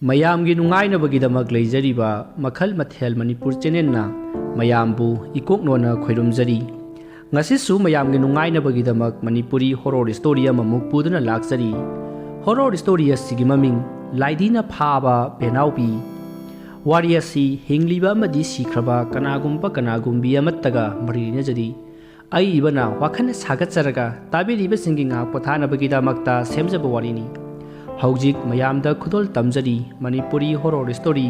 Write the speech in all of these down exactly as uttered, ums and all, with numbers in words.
ꯃꯌꯥꯝꯒꯤ ꯅꯨꯡꯉꯥꯏꯅꯕꯒꯤꯗꯃꯛ ꯂꯩꯖꯔꯤꯕ ꯃꯈꯜ ꯃꯊꯦꯜ ꯃꯅꯤꯄꯨꯔ ꯆꯦꯅꯦꯜꯅ ꯃꯌꯥꯝꯕꯨ ꯏꯀꯣꯛꯅꯣꯅ ꯈꯣꯏꯔꯨꯝꯖꯔꯤ꯫ ꯉꯁꯤꯁꯨ ꯃꯌꯥꯝꯒꯤ ꯅꯨꯡꯉꯥꯏꯅꯕꯒꯤꯗꯃꯛ ꯃꯅꯤꯄꯨꯔꯤ ꯍꯣꯔꯣꯔ ꯁ꯭ꯇꯣꯔꯤ ꯑꯃꯃꯨꯛ ꯄꯨꯗꯨꯅ ꯂꯥꯛꯆꯔꯤ꯫ ꯍꯣꯔꯣꯔ ꯁ꯭ꯇꯣꯔꯤ ꯑꯁꯤꯒꯤ ꯃꯃꯤꯡ ꯂꯥꯏꯙꯤꯅ ꯐꯥꯕ ꯕꯦꯅꯥꯎꯕꯤ꯫ ꯋꯥꯔꯤ ꯑꯁꯤ ꯍꯤꯡꯂꯤꯕ ꯑꯃꯗꯤ ꯁꯤꯈ꯭ꯔꯕ ꯀꯅꯥꯒꯨꯝꯕ ꯀꯅꯥꯒꯨꯝꯕꯤ ꯑꯃꯠꯇꯒ ꯃꯔꯤ ꯂꯩꯅꯖꯗꯦ꯫ ꯑꯏꯕꯅ ꯋꯥꯈꯜ ꯁꯥꯒꯠꯆꯔꯒ ꯇꯥꯕꯤꯔꯤꯕꯁꯤꯡꯒꯤ ꯉꯥꯏꯍꯥꯛ ꯄꯣꯊꯥꯅꯕꯒꯤꯗꯃꯛꯇ ꯁꯦꯝꯖꯕ ꯋꯥꯔꯤꯅꯤ꯫ ꯍꯧꯖꯤꯛ ꯃꯌꯥꯝꯗ ꯈꯨꯗꯣꯜ ꯇꯝꯖꯔꯤ ꯃꯅꯤꯄꯨꯔꯤ ꯍꯣꯔꯣꯔ ꯁ꯭ꯇꯣꯔꯤ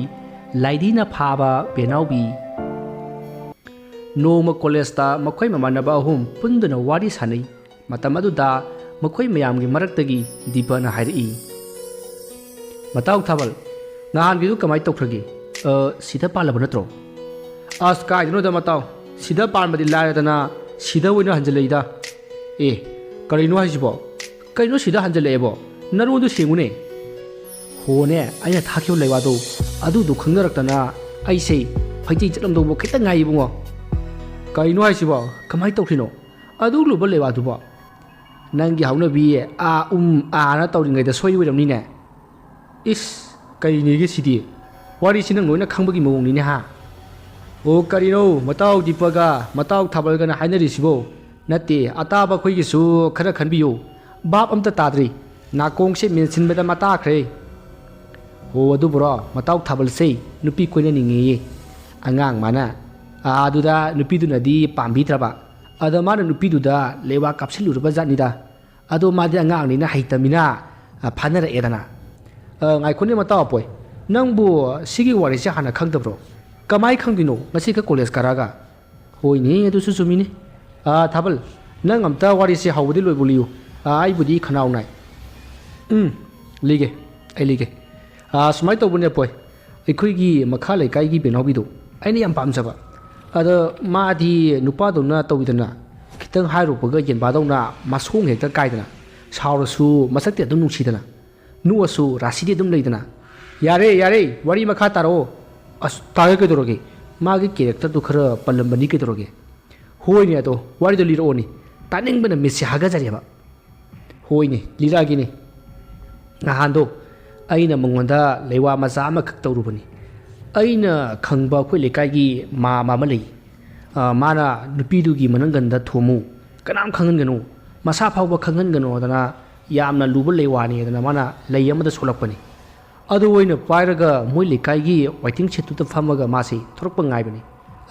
ꯂꯥꯏꯙꯤꯅ ꯐꯥꯕ ꯕꯦꯅꯥꯎꯕꯤ꯫ ꯅꯣꯡꯃ ꯀꯣꯂꯦꯖꯇ ꯃꯈꯣꯏ ꯃꯃꯥꯟꯅꯕ ꯑꯍꯨꯝ ꯄꯨꯟꯗꯨꯅ ꯋꯥꯔꯤ ꯁꯥꯅꯩ꯫ ꯃꯇꯝ ꯑꯗꯨꯗ ꯃꯈꯣꯏ ꯃꯌꯥꯝꯒꯤ ꯃꯔꯛꯇꯒꯤ ꯗꯤꯄꯅ ꯍꯥꯏꯔꯛꯏ, "ꯃꯇꯥꯎ ꯊꯥꯕꯜ, ꯅꯍꯥꯟꯒꯤꯗꯨ ꯀꯃꯥꯏ ꯇꯧꯈ꯭ꯔꯒꯦ? ꯑ, ꯁꯤꯗ ꯄꯥꯜꯂꯕ ꯅꯠꯇ꯭ꯔꯣ?" "ꯑꯁ, ꯀꯥꯏꯗꯅꯣꯗ ꯃꯇꯥꯎ, ꯁꯤꯗ ꯄꯥꯟꯕꯗꯤ ꯂꯥꯏꯔꯗꯅ ꯁꯤꯗ ꯑꯣꯏꯅ ꯍꯟꯖꯤꯜꯂꯛꯏꯗ꯫ ꯑꯦ, ꯀꯔꯤꯅꯣ ꯍꯥꯏꯁꯤꯕꯣ? ꯀꯩꯅꯣ ꯁꯤꯗ ꯍꯟꯖꯤꯜꯂꯛꯑꯦꯕꯣ? ꯅꯔꯣꯟꯗꯨ ꯁꯦꯡꯉꯨꯅꯦ꯫ ꯍꯣꯅꯦ, ꯑꯩꯅ ꯊꯥꯈꯤꯕ ꯂꯩꯋꯥꯗꯣ, ꯑꯗꯨꯗꯣ ꯈꯪꯅꯔꯛꯇꯅ ꯑꯩꯁꯦ ꯐꯩꯖꯩ ꯆꯠꯂꯝꯗꯧꯕ ꯈꯤꯇꯪ ꯉꯥꯏ ꯏꯕꯨꯡꯉꯣ꯫ ꯀꯩꯅꯣ ꯍꯥꯏꯁꯤꯕꯣ? ꯀꯃꯥꯏ ꯇꯧꯈ꯭ꯔꯤꯅꯣ? ꯑꯗꯨ ꯂꯨꯕ ꯂꯩꯋꯥꯗꯨꯕꯣ?" "ꯅꯪꯒꯤ ꯍꯧꯅꯕꯤ ꯑꯥ ꯎꯝ ꯑꯥꯅ ꯇꯧꯔꯤꯉꯩꯗ ꯁꯣꯏ ꯑꯣꯏꯔꯝꯅꯤꯅꯦ꯫" "ꯏꯁ, ꯀꯔꯤꯅꯦꯒꯦ ꯁꯤꯗꯤ? ꯋꯥꯔꯤꯁꯤ ꯅꯪ ꯂꯣꯏꯅ ꯈꯪꯕꯒꯤ ꯃꯑꯣꯡꯅꯤꯅꯦ ꯍꯥ?" "ꯑꯣ, ꯀꯔꯤꯅꯣ ꯃꯇꯥꯎ ꯗꯤꯄꯒ ꯃꯇꯥꯎ ꯊꯥꯕꯜꯒꯅ ꯍꯥꯏꯅꯔꯤꯁꯤꯕꯣ? ꯅꯠꯇꯦ, ꯑꯇꯥꯕ ꯑꯩꯈꯣꯏꯒꯤꯁꯨ ꯈꯔ ꯈꯟꯕꯤꯌꯨ꯫ ꯚꯥꯞ ꯑꯝꯇ ꯇꯥꯗ꯭ꯔꯤ꯫ ꯅꯥꯀꯣꯡꯁꯦ ꯃꯦꯟꯁꯤꯟꯕꯗ ꯃꯇꯥꯈ꯭ꯔꯦ꯫" "ꯑꯣ, ꯑꯗꯨꯕꯨꯔꯣ, ꯃꯇꯥꯎ ꯊꯥꯕꯜꯁꯦ ꯅꯨꯄꯤ ꯀꯣꯏꯅꯅꯤꯡꯉꯦꯌꯦ ꯑꯉꯥꯡ ꯃꯥꯅ꯫ ꯑꯥ, ꯑꯗꯨꯗ ꯅꯨꯄꯤꯗꯨꯅꯗꯤ ꯄꯥꯝꯕꯤꯗ꯭ꯔꯕ꯫ ꯑꯗ ꯃꯥꯅ ꯅꯨꯄꯤꯗꯨꯗ ꯂꯩꯋꯥ ꯀꯥꯞꯁꯤꯜꯂꯨꯔꯕ ꯖꯥꯠꯅꯤꯗ꯫ ꯑꯗꯣ ꯃꯥꯗꯤ ꯑꯉꯥꯡꯅꯤꯅ ꯍꯩꯇꯃꯤꯅ, ꯑ, ꯐꯥꯅꯔꯛꯑꯦꯗꯅ꯫" "ꯑ, ꯉꯥꯏꯈꯣꯅꯦ ꯃꯇꯥꯎ ꯑꯄꯣꯏ, ꯅꯪꯕꯨ ꯁꯤꯒꯤ ꯋꯥꯔꯤꯁꯦ ꯍꯥꯟꯅ ꯈꯪꯗꯕ꯭ꯔꯣ? ꯀꯃꯥꯏ ꯈꯪꯗꯣꯏꯅꯣ? ꯉꯁꯤ ꯈꯛ ꯀꯣꯂꯦꯖ ꯀꯥꯔꯛꯑꯒ꯫" "ꯍꯣꯏꯅꯦ, ꯑꯗꯨꯁꯨ ꯆꯨꯝꯃꯤꯅꯦ꯫ ꯑ, ꯊꯥꯕꯜ, ꯅꯪ ꯑꯝꯇ ꯋꯥꯔꯤꯁꯦ ꯍꯧꯕꯗꯤ ꯂꯣꯏꯕꯨ ꯂꯤꯌꯨ꯫ ꯑ, ꯑꯩꯕꯨꯗꯤ ꯈꯅꯥꯎ ꯅꯥꯏ꯫" "ꯎꯝ, ꯂꯤꯒꯦ, ꯑꯩ ꯂꯤꯒꯦ꯫ ꯑ, ꯁꯨꯃꯥꯏꯅ ꯇꯧꯕꯅꯦ ꯑꯄꯣꯏ, ꯑꯩꯈꯣꯏꯒꯤ ꯃꯈꯥ ꯂꯩꯀꯥꯏꯒꯤ ꯕꯦꯅꯥꯎꯕꯤꯗꯣ ꯑꯩꯅ ꯌꯥꯝ ꯄꯥꯝꯖꯕ꯫ ꯑꯗꯣ ꯃꯥꯗꯤ ꯅꯨꯄꯥꯗꯧꯅ ꯇꯧꯕꯤꯗꯅ, ꯈꯤꯇꯪ ꯍꯥꯏꯔꯨꯕꯒ ꯌꯦꯟꯕꯥꯗꯧꯅ ꯃꯁꯣꯡ ꯍꯦꯛꯇ ꯀꯥꯏꯗꯅ, ꯁꯥꯎꯔꯁꯨ ꯃꯁꯛꯇꯤ ꯑꯗꯨꯝ ꯅꯨꯡꯁꯤꯗꯅ, ꯅꯣꯛꯑꯁꯨ ꯔꯥꯁꯤꯗꯤ ꯑꯗꯨꯝ ꯂꯩꯗꯅ꯫" "ꯌꯥꯔꯦ, ꯌꯥꯔꯦ, ꯋꯥꯔꯤ ꯃꯈꯥ ꯇꯥꯔꯛꯑꯣ꯫" "ꯑꯁ, ꯇꯥꯔꯦ ꯀꯩꯗꯧꯔꯒꯦ? ꯃꯥꯒꯤ ꯀꯦꯔꯦꯛꯇꯔꯗꯨ ꯈꯔ ꯄꯜꯂꯝꯕꯅꯤ ꯀꯩꯗꯧꯔꯒꯦ?" "ꯍꯣꯏꯅꯦ, ꯑꯗꯣ ꯋꯥꯔꯤꯗꯣ ꯂꯤꯔꯛꯑꯣꯅꯦ, ꯇꯥꯅꯤꯡꯕꯅ ꯃꯤꯠꯁꯦ ꯍꯥꯒꯠꯖꯔꯦꯕ꯫" "ꯍꯣꯏꯅꯦ, ꯂꯤꯔꯛꯑꯒꯦꯅꯦ꯫ ꯅꯍꯥꯟꯗꯣ ꯑꯩꯅ ꯃꯉꯣꯟꯗ ꯂꯩꯋꯥ ꯃꯆꯥ ꯑꯃꯈꯛ ꯇꯧꯔꯨꯕꯅꯤ꯫ ꯑꯩꯅ ꯈꯪꯕ ꯑꯩꯈꯣꯏ ꯂꯩꯀꯥꯏꯒꯤ ꯃꯥꯃ ꯑꯃ ꯂꯩ꯫ ꯑ, ꯃꯥꯅ ꯅꯨꯄꯤꯗꯨꯒꯤ ꯃꯅꯪꯒꯟꯗ ꯊꯣꯝꯃꯨ, ꯀꯅꯥꯝ ꯈꯪꯍꯟꯒꯅꯨ, ꯃꯁꯥ ꯐꯥꯎꯕ ꯈꯪꯍꯟꯒꯅꯨ ꯍꯥꯏꯗꯅ ꯌꯥꯝꯅ ꯂꯨꯕ ꯂꯩꯋꯥꯅꯤ ꯍꯥꯏꯗꯅ ꯃꯥꯅ ꯂꯩ ꯑꯃꯗ ꯁꯣꯜꯂꯛꯄꯅꯤ꯫ ꯑꯗꯨ ꯑꯣꯏꯅ ꯄꯥꯏꯔꯒ ꯃꯣꯏ ꯂꯩꯀꯥꯏꯒꯤ waiting shed ꯇꯨꯗ ꯐꯝꯃꯒ ꯃꯥꯁꯤ ꯊꯣꯔꯛꯄ ꯉꯥꯏꯕꯅꯤ꯫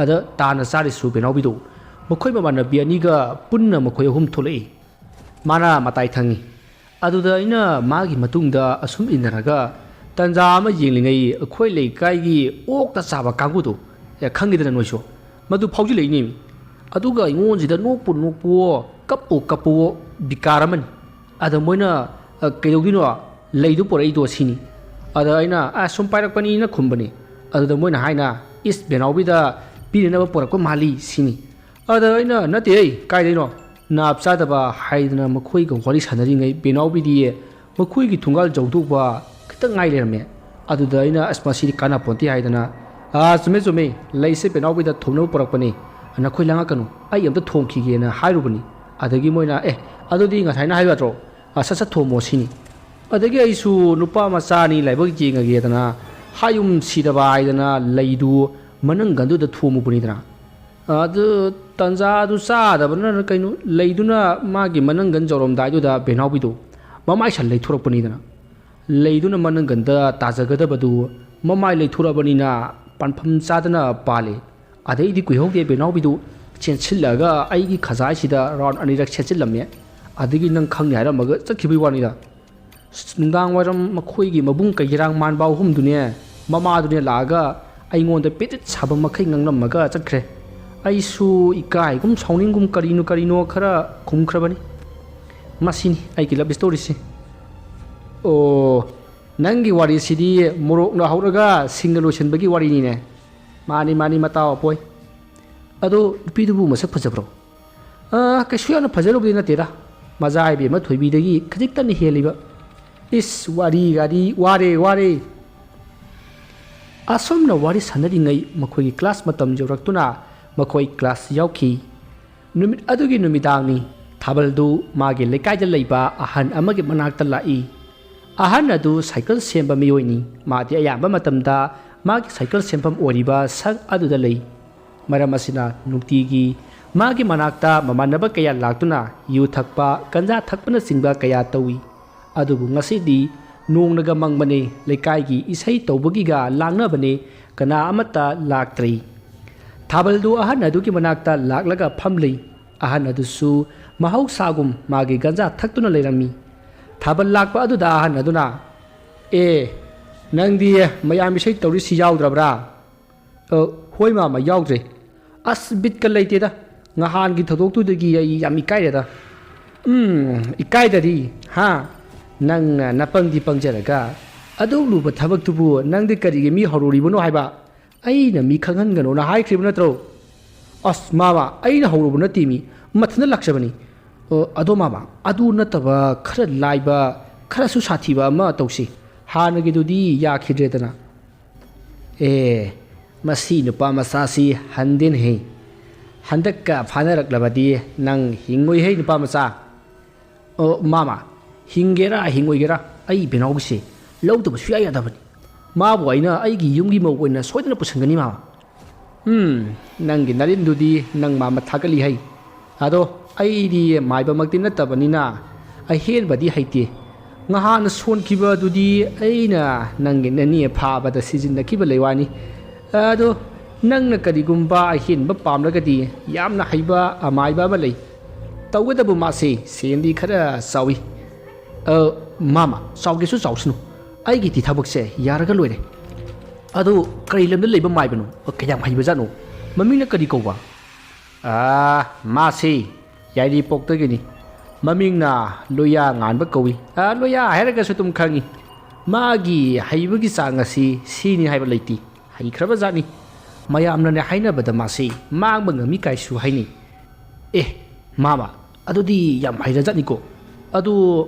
ꯑꯗ ꯇꯥꯟꯅ ꯆꯥꯔꯤꯁꯨ ꯕꯦꯅꯥꯎꯕꯤꯗꯣ ꯃꯈꯣꯏ ꯃꯃꯥꯟꯅꯕꯤ ꯑꯅꯤꯒ ꯄꯨꯟꯅ ꯃꯈꯣꯏ ꯑꯍꯨꯝ ꯊꯣꯛꯂꯛꯏ꯫ ꯃꯥꯅ ꯃꯇꯥꯏ ꯊꯪꯉꯤ꯫ ꯑꯗꯨꯗ ꯑꯩꯅ ꯃꯥꯒꯤ ꯃꯇꯨꯡꯗ ꯑꯁꯨꯝ ꯏꯟꯅꯔꯒ ꯇꯟꯖꯥ ꯑꯃ ꯌꯦꯡꯂꯤꯉꯩ ꯑꯩꯈꯣꯏ ꯂꯩꯀꯥꯏꯒꯤ ꯑꯣꯛꯇ ꯆꯥꯕ ꯀꯥꯡꯕꯨꯗꯣ, ꯑꯦ, ꯈꯪꯉꯤꯗꯅ ꯅꯣꯏꯁꯨ, ꯃꯗꯨ ꯐꯥꯎꯖꯤꯜꯂꯛꯏꯅꯦ꯫ ꯑꯗꯨꯒ ꯑꯩꯉꯣꯟꯁꯤꯗ ꯅꯣꯛꯄꯨ ꯅꯣꯛꯄꯨꯋꯣ, ꯀꯞꯄꯨ ꯀꯞꯄꯨꯋꯣ, ꯕꯤꯀꯥꯔ ꯑꯃꯅꯤ꯫ ꯑꯗ ꯃꯣꯏꯅ, "ꯑ, ꯀꯩꯗꯧꯗꯣꯏꯅꯣ? ꯂꯩꯗꯨ ꯄꯨꯔꯛꯏꯗꯣ," ꯁꯤꯅꯤ꯫ ꯑꯗ ꯑꯩꯅ, "ꯑ, ꯁꯨꯝ ꯄꯥꯏꯔꯛꯄꯅꯤꯅ" ꯈꯨꯝꯕꯅꯤ꯫ ꯑꯗꯨꯗ ꯃꯣꯏꯅ ꯍꯥꯏꯅ, "ꯏꯁ, ꯕꯦꯅꯥꯎꯕꯤꯗ ꯄꯤꯅꯅꯕ ꯄꯨꯔꯛꯄ ꯃꯥꯜꯂꯤ," ꯁꯤꯅꯤ꯫ ꯑꯗ ꯑꯩꯅ, "ꯅꯠꯇꯦꯍꯦ, ꯀꯥꯏꯗꯩꯅꯣ? ꯅꯥꯞ ꯆꯥꯗꯕ," ꯍꯥꯏꯗꯅ ꯃꯈꯣꯏꯒ ꯋꯥꯔꯤ ꯁꯥꯟꯅꯔꯤꯉꯩ ꯕꯦꯅꯥꯎꯕꯤꯗꯤ ꯃꯈꯣꯏꯒꯤ ꯊꯣꯡꯒꯥꯜ ꯌꯧꯊꯣꯛꯄ ꯈꯤꯇꯪ ꯉꯥꯏ ꯂꯩꯔꯝꯃꯦ꯫ ꯑꯗꯨꯗ ꯑꯩꯅ, "ꯑꯁ, ꯃꯁꯤꯗꯤ ꯀꯥꯟꯅꯄꯣꯟꯇꯦ," ꯍꯥꯏꯗꯅ, "ꯑꯥ, ꯆꯨꯝꯃꯦ, ꯆꯨꯝꯃꯦ, ꯂꯩꯁꯦ ꯕꯦꯅꯥꯎꯕꯤꯗ ꯊꯣꯝꯅꯕ ꯄꯨꯔꯛꯄꯅꯤ, ꯅꯈꯣꯏ ꯂꯥꯡꯉꯛꯀꯅꯨ, ꯑꯩ ꯑꯝꯇ ꯊꯣꯝꯈꯤꯒꯦꯅ" ꯍꯥꯏꯔꯨꯕꯅꯤ꯫ ꯑꯗꯒꯤ ꯃꯣꯏꯅ, "ꯑꯦ, ꯑꯗꯨꯗꯤ ꯉꯁꯥꯏꯅ ꯍꯥꯏꯕ ꯌꯥꯗ꯭ꯔꯣ? ꯑ, ꯁꯠ ꯁꯠ ꯊꯣꯝꯃꯣ," ꯁꯤꯅꯤ꯫ ꯑꯗꯒꯤ ꯑꯩꯁꯨ ꯅꯨꯄꯥ ꯃꯆꯥꯅꯤ ꯂꯥꯏꯕꯛ ꯌꯦꯡꯉꯒꯦꯗꯅ ꯍꯥꯌꯨꯝ ꯁꯤꯗꯕ ꯍꯥꯏꯗꯅ ꯂꯩꯗꯨ ꯃꯅꯪꯒꯟꯗꯨꯗ ꯊꯣꯝꯃꯨꯕꯅꯤꯗꯅ꯫ ꯑꯗꯨ ꯇꯟꯖꯥꯗꯨ ꯆꯥꯗꯕꯅ ꯀꯩꯅꯣ, ꯂꯩꯗꯨꯅ ꯃꯥꯒꯤ ꯃꯅꯪꯒꯟ ꯌꯧꯔꯝꯗꯥꯏꯗꯨꯗ ꯕꯦꯅꯥꯎꯕꯤꯗꯨ ꯃꯃꯥꯏ ꯁꯟ ꯂꯩꯊꯣꯔꯛꯄꯅꯤꯗꯅ꯫ ꯂꯩꯗꯨꯅ ꯃꯅꯪꯒꯟꯗ ꯇꯥꯖꯒꯗꯕꯗꯨ ꯃꯃꯥꯏ ꯂꯩꯊꯣꯔꯛꯑꯕꯅꯤꯅ ꯄꯥꯟꯐꯝ ꯆꯥꯗꯅ ꯄꯥꯜꯂꯦ꯫ ꯑꯗꯩꯗꯤ ꯀꯨꯏꯍꯧꯗꯦ ꯕꯦꯅꯥꯎꯕꯤꯗꯨ ꯆꯦꯟꯁꯤꯜꯂꯛꯑꯒ ꯑꯩꯒꯤ ꯈꯖꯥꯏꯁꯤꯗ round ꯑꯅꯤꯔꯛ ꯁꯦꯠꯆꯤꯜꯂꯝꯃꯦ꯫ ꯑꯗꯒꯤ ꯅꯪ ꯈꯪꯅꯤ ꯍꯥꯏꯔꯝꯃꯒ ꯆꯠꯈꯤꯕꯒꯤ ꯋꯥꯅꯤꯗ꯫ ꯅꯨꯡꯗꯥꯡ ꯋꯥꯏꯔꯝ ꯃꯈꯣꯏꯒꯤ ꯃꯕꯨꯡ ꯀꯩꯒꯤꯔꯥꯡ ꯃꯥꯟꯕ ꯑꯍꯨꯝꯗꯨꯅꯦ, ꯃꯃꯥꯗꯨꯅꯦ ꯂꯥꯛꯑꯒ ꯑꯩꯉꯣꯟꯗ ꯄꯦꯇꯤꯠ ꯁꯥꯕ ꯃꯈꯩ ꯉꯥꯡꯂꯝꯃꯒ ꯆꯠꯈ꯭ꯔꯦ꯫ ꯑꯩꯁꯨ ꯏꯀꯥꯏꯒꯨꯝ ꯁꯥꯎꯅꯤꯡꯒꯨꯝ ꯀꯔꯤꯅꯣ ꯀꯔꯤꯅꯣ ꯈꯔ ꯈꯨꯝꯈ꯭ꯔꯕꯅꯤ꯫ ꯃꯁꯤꯅꯤ ꯑꯩꯒꯤ love storyꯁꯤ꯫ ꯑꯣ, ꯅꯪꯒꯤ ꯋꯥꯔꯤꯁꯤꯗꯤ ꯃꯣꯔꯣꯛꯅ ꯍꯧꯔꯒ ꯁꯤꯡꯅ ꯂꯣꯏꯁꯤꯟꯕꯒꯤ ꯋꯥꯔꯤꯅꯤꯅꯦ꯫ ꯃꯥꯅꯤ, ꯃꯥꯅꯤ, ꯃꯇꯥꯎ ꯑꯄꯣꯏ꯫ ꯑꯗꯣ ꯅꯨꯄꯤꯗꯨꯕꯨ ꯃꯁꯛ ꯐꯖꯕ꯭ꯔꯣ? ꯑ, ꯀꯩꯁꯨ ꯌꯥꯝꯅ ꯐꯖꯔꯨꯕꯗꯤ ꯅꯠꯇꯦꯗ꯫ ꯃꯖꯥ ꯏꯕꯦꯝꯃ ꯊꯣꯏꯕꯤꯗꯒꯤ ꯈꯖꯤꯛꯇꯅ ꯍꯦꯜꯂꯤꯕ꯫ ꯏꯁ, ꯋꯥꯔꯤꯒꯗꯤ ꯋꯥꯔꯦ, ꯋꯥꯔꯦ꯫ ꯑꯁꯨꯝꯅ ꯋꯥꯔꯤ ꯁꯥꯟꯅꯔꯤꯉꯩ ꯃꯈꯣꯏꯒꯤ class ꯃꯇꯝ ꯌꯧꯔꯛꯇꯨꯅ ꯃꯈꯣꯏ class ꯌꯥꯎꯈꯤ꯫ ꯅꯨꯃꯤꯠ ꯑꯗꯨꯒꯤ ꯅꯨꯃꯤꯗꯥꯡꯅꯤ꯫ ꯊꯥꯕꯜꯗꯨ ꯃꯥꯒꯤ ꯂꯩꯀꯥꯏꯗ ꯂꯩꯕ ꯑꯍꯟ ꯑꯃꯒꯤ ꯃꯅꯥꯛꯇ ꯂꯥꯛꯏ꯫ ꯑꯍꯟ ꯑꯗꯨ ꯁꯥꯏꯀꯜ ꯁꯦꯝꯕ ꯃꯤꯑꯣꯏꯅꯤ꯫ ꯃꯥꯗꯤ ꯑꯌꯥꯝꯕ ꯃꯇꯝꯗ ꯃꯥꯒꯤ ꯁꯥꯏꯀꯜ ꯁꯦꯝꯐꯝ ꯑꯣꯏꯔꯤꯕ ꯁꯛ ꯑꯗꯨꯗ ꯂꯩ꯫ ꯃꯔꯝ ꯑꯁꯤꯅ ꯅꯨꯡꯇꯤꯒꯤ ꯃꯥꯒꯤ ꯃꯅꯥꯛꯇ ꯃꯃꯥꯟꯅꯕ ꯀꯌꯥ ꯂꯥꯛꯇꯨꯅ ꯌꯨ ꯊꯛꯄ, ꯒꯟꯖꯥ ꯊꯛꯄꯅꯆꯤꯡꯕ ꯀꯌꯥ ꯇꯧꯏ꯫ ꯑꯗꯨꯕꯨ ꯉꯁꯤꯗꯤ ꯅꯣꯡꯅꯒ ꯃꯪꯕꯅꯦ, ꯂꯩꯀꯥꯏꯒꯤ ꯏꯁꯩ ꯇꯧꯕꯒꯤꯒ ꯂꯥꯡꯅꯕꯅꯦ, ꯀꯅꯥ ꯑꯃꯠꯇ ꯂꯥꯛꯇ꯭ꯔꯤ꯫ ꯊꯥꯕꯜꯗꯨ ꯑꯍꯟ ꯑꯗꯨꯒꯤ ꯃꯅꯥꯛꯇ ꯂꯥꯛꯂꯒ ꯐꯝꯂꯤ꯫ ꯑꯍꯟ ꯑꯗꯨꯁꯨ ꯃꯍꯧꯁꯥꯒꯨꯝ ꯃꯥꯒꯤ ꯒꯟꯖꯥ ꯊꯛꯇꯨꯅ ꯂꯩꯔꯝꯃꯤ꯫ ꯊꯥꯕꯜ ꯂꯥꯛꯄ ꯑꯗꯨꯗ ꯑꯍꯟ ꯑꯗꯨꯅ, "ꯑꯦ, ꯅꯪꯗꯤ ꯃꯌꯥꯝ ꯏꯁꯩ ꯇꯧꯔꯤꯁꯤ ꯌꯥꯎꯗ꯭ꯔꯕ꯭ꯔꯥ?" "ꯑ, ꯍꯣꯏ ꯃꯥꯃ, ꯌꯥꯎꯗ꯭ꯔꯦ꯫ ꯑꯁ, ꯕꯤꯠꯀ ꯂꯩꯇꯦꯗ꯫ ꯅꯍꯥꯟꯒꯤ ꯊꯧꯗꯣꯛꯇꯨꯗꯒꯤ ꯑꯩ ꯌꯥꯝ ꯏꯀꯥꯏꯔꯦꯗ꯫" "ꯎꯝ, ꯏꯀꯥꯏꯗꯗꯤ, ꯍꯥ? ꯅꯪꯅ ꯅꯄꯪꯗꯤ ꯄꯪꯖꯔꯒ, ꯑꯗꯨꯛ ꯂꯨꯕ ꯊꯕꯛꯇꯨꯕꯨ ꯅꯪꯗꯤ ꯀꯔꯤꯒꯤ ꯃꯤ ꯍꯧꯔꯨꯔꯤꯕꯅꯣ ꯍꯥꯏꯕ? ꯑꯩꯅ ꯃꯤ ꯈꯪꯍꯟꯒꯅꯣꯅ ꯍꯥꯏꯈ꯭ꯔꯤꯕ ꯅꯠꯇ꯭ꯔꯣ?" "ꯑꯁ ꯃꯥꯃ, ꯑꯩꯅ ꯍꯧꯔꯨꯕ ꯅꯠꯇꯦ ꯃꯤ, ꯃꯊꯟꯇ ꯂꯥꯛꯆꯕꯅꯤ꯫" "ꯑꯣ, ꯑꯗꯣ ꯃꯥꯃ, ꯑꯗꯨ ꯅꯠꯇꯕ ꯈꯔ ꯂꯥꯏꯕ, ꯈꯔꯁꯨ ꯁꯥꯊꯤꯕ ꯑꯃ ꯇꯧꯁꯤ꯫ ꯍꯥꯟꯅꯒꯤꯗꯨꯗꯤ ꯌꯥꯈꯤꯗ꯭ꯔꯦꯗꯅ꯫" "ꯑꯦ, ꯃꯁꯤ ꯅꯨꯄꯥ ꯃꯆꯥꯁꯤ ꯍꯟꯗꯦꯅꯦꯍꯦ꯫ ꯍꯟꯗꯛꯀ ꯐꯥꯅꯔꯛꯂꯕꯗꯤ ꯅꯪ ꯍꯤꯡꯉꯣꯏꯍꯦ, ꯅꯨꯄꯥ ꯃꯆꯥ꯫" "ꯑꯣ, ꯃꯥꯃ, ꯍꯤꯡꯒꯦꯔꯥ ꯍꯤꯡꯉꯣꯏꯒꯦꯔꯥ, ꯑꯩ ꯕꯦꯅꯥꯎꯒꯤꯁꯦ ꯂꯧꯗꯕ ꯁꯨꯡꯌꯥ ꯌꯥꯗꯕꯅꯤ꯫ ꯃꯥꯕꯨ ꯑꯩꯅ ꯑꯩꯒꯤ ꯌꯨꯝꯒꯤ ꯃꯧ ꯑꯣꯏꯅ ꯁꯣꯏꯗꯅ ꯄꯨꯁꯟꯒꯅꯤ, ꯃꯥꯃ꯫" "ꯎꯝ, ꯅꯪꯒꯤ ꯅꯔꯤꯟꯗꯨꯗꯤ ꯅꯪ ꯃꯥꯃ ꯊꯥꯒꯠꯂꯤ ꯍꯩ꯫ ꯑꯗꯣ ꯑꯩꯗꯤ ꯃꯥꯏꯕꯃꯛꯇꯤ ꯅꯠꯇꯕꯅꯤꯅ ꯑꯍꯦꯟꯕꯗꯤ ꯍꯩꯇꯦ꯫ ꯉꯍꯥꯟ ꯁꯣꯟꯈꯤꯕꯗꯨꯗꯤ ꯑꯩꯅ ꯅꯪꯒꯤ ꯅꯅꯦ ꯐꯥꯕꯗ ꯁꯤꯖꯤꯟꯅꯈꯤꯕ ꯂꯩ ꯋꯥꯅꯤ꯫ ꯑꯗꯣ ꯅꯪꯅ ꯀꯔꯤꯒꯨꯝꯕ ꯑꯍꯦꯟꯕ ꯄꯥꯝꯂꯒꯗꯤ ꯌꯥꯝꯅ ꯍꯩꯕ ꯑꯃꯥꯏꯕ ꯑꯃ ꯂꯩ꯫ ꯇꯧꯒꯗꯕ ꯃꯥꯁꯦ ꯁꯦꯟꯗꯤ ꯈꯔ ꯆꯥꯎꯏ꯫" "ꯑ, ꯃꯥꯃ, ꯆꯥꯎꯒꯦꯁꯨ ꯆꯥꯎꯁꯅꯨ, ꯑꯩꯒꯤꯗꯤ ꯊꯕꯛꯁꯦ ꯌꯥꯔꯒ ꯂꯣꯏꯔꯦ꯫ ꯑꯗꯨ ꯀꯔꯤ ꯂꯝꯗ ꯂꯩꯕ ꯃꯥꯏꯕꯅꯣ? ꯀꯌꯥꯝ ꯍꯩꯕꯖꯥꯠꯅꯣ? ꯃꯃꯤꯡꯅ ꯀꯔꯤ ꯀꯧꯕ?" "ꯑꯥ, ꯃꯥꯁꯤ ꯌꯥꯏꯔꯤꯄꯣꯛꯇꯒꯤꯅꯤ꯫ ꯃꯃꯤꯡꯅ ꯂꯣꯌꯥ ꯉꯥꯟꯕ ꯀꯧꯏ꯫ ꯑꯥ, ꯂꯣꯌꯥ ꯍꯥꯏꯔꯒꯁꯨ ꯑꯗꯨꯝ ꯈꯪꯏ꯫ ꯃꯥꯒꯤ ꯍꯩꯕꯒꯤ ꯆꯥꯡ ꯑꯁꯤ ꯁꯤꯅꯤ ꯍꯥꯏꯕ ꯂꯩꯇꯦ꯫ ꯍꯩꯈ꯭ꯔꯕ ꯖꯥꯠꯅꯤ꯫ ꯃꯌꯥꯝꯅꯅꯦ ꯍꯥꯏꯅꯕꯗ ꯃꯥꯁꯤ ꯃꯥꯡꯕ ꯉꯝꯃꯤ ꯀꯥꯏꯁꯨ ꯍꯥꯏꯅꯩ꯫" "ꯑꯦ, ꯃꯥꯃ, ꯑꯗꯨꯗꯤ ꯌꯥꯝ ꯍꯩꯔꯖꯥꯠꯅꯤꯀꯣ꯫ ꯑꯗꯨ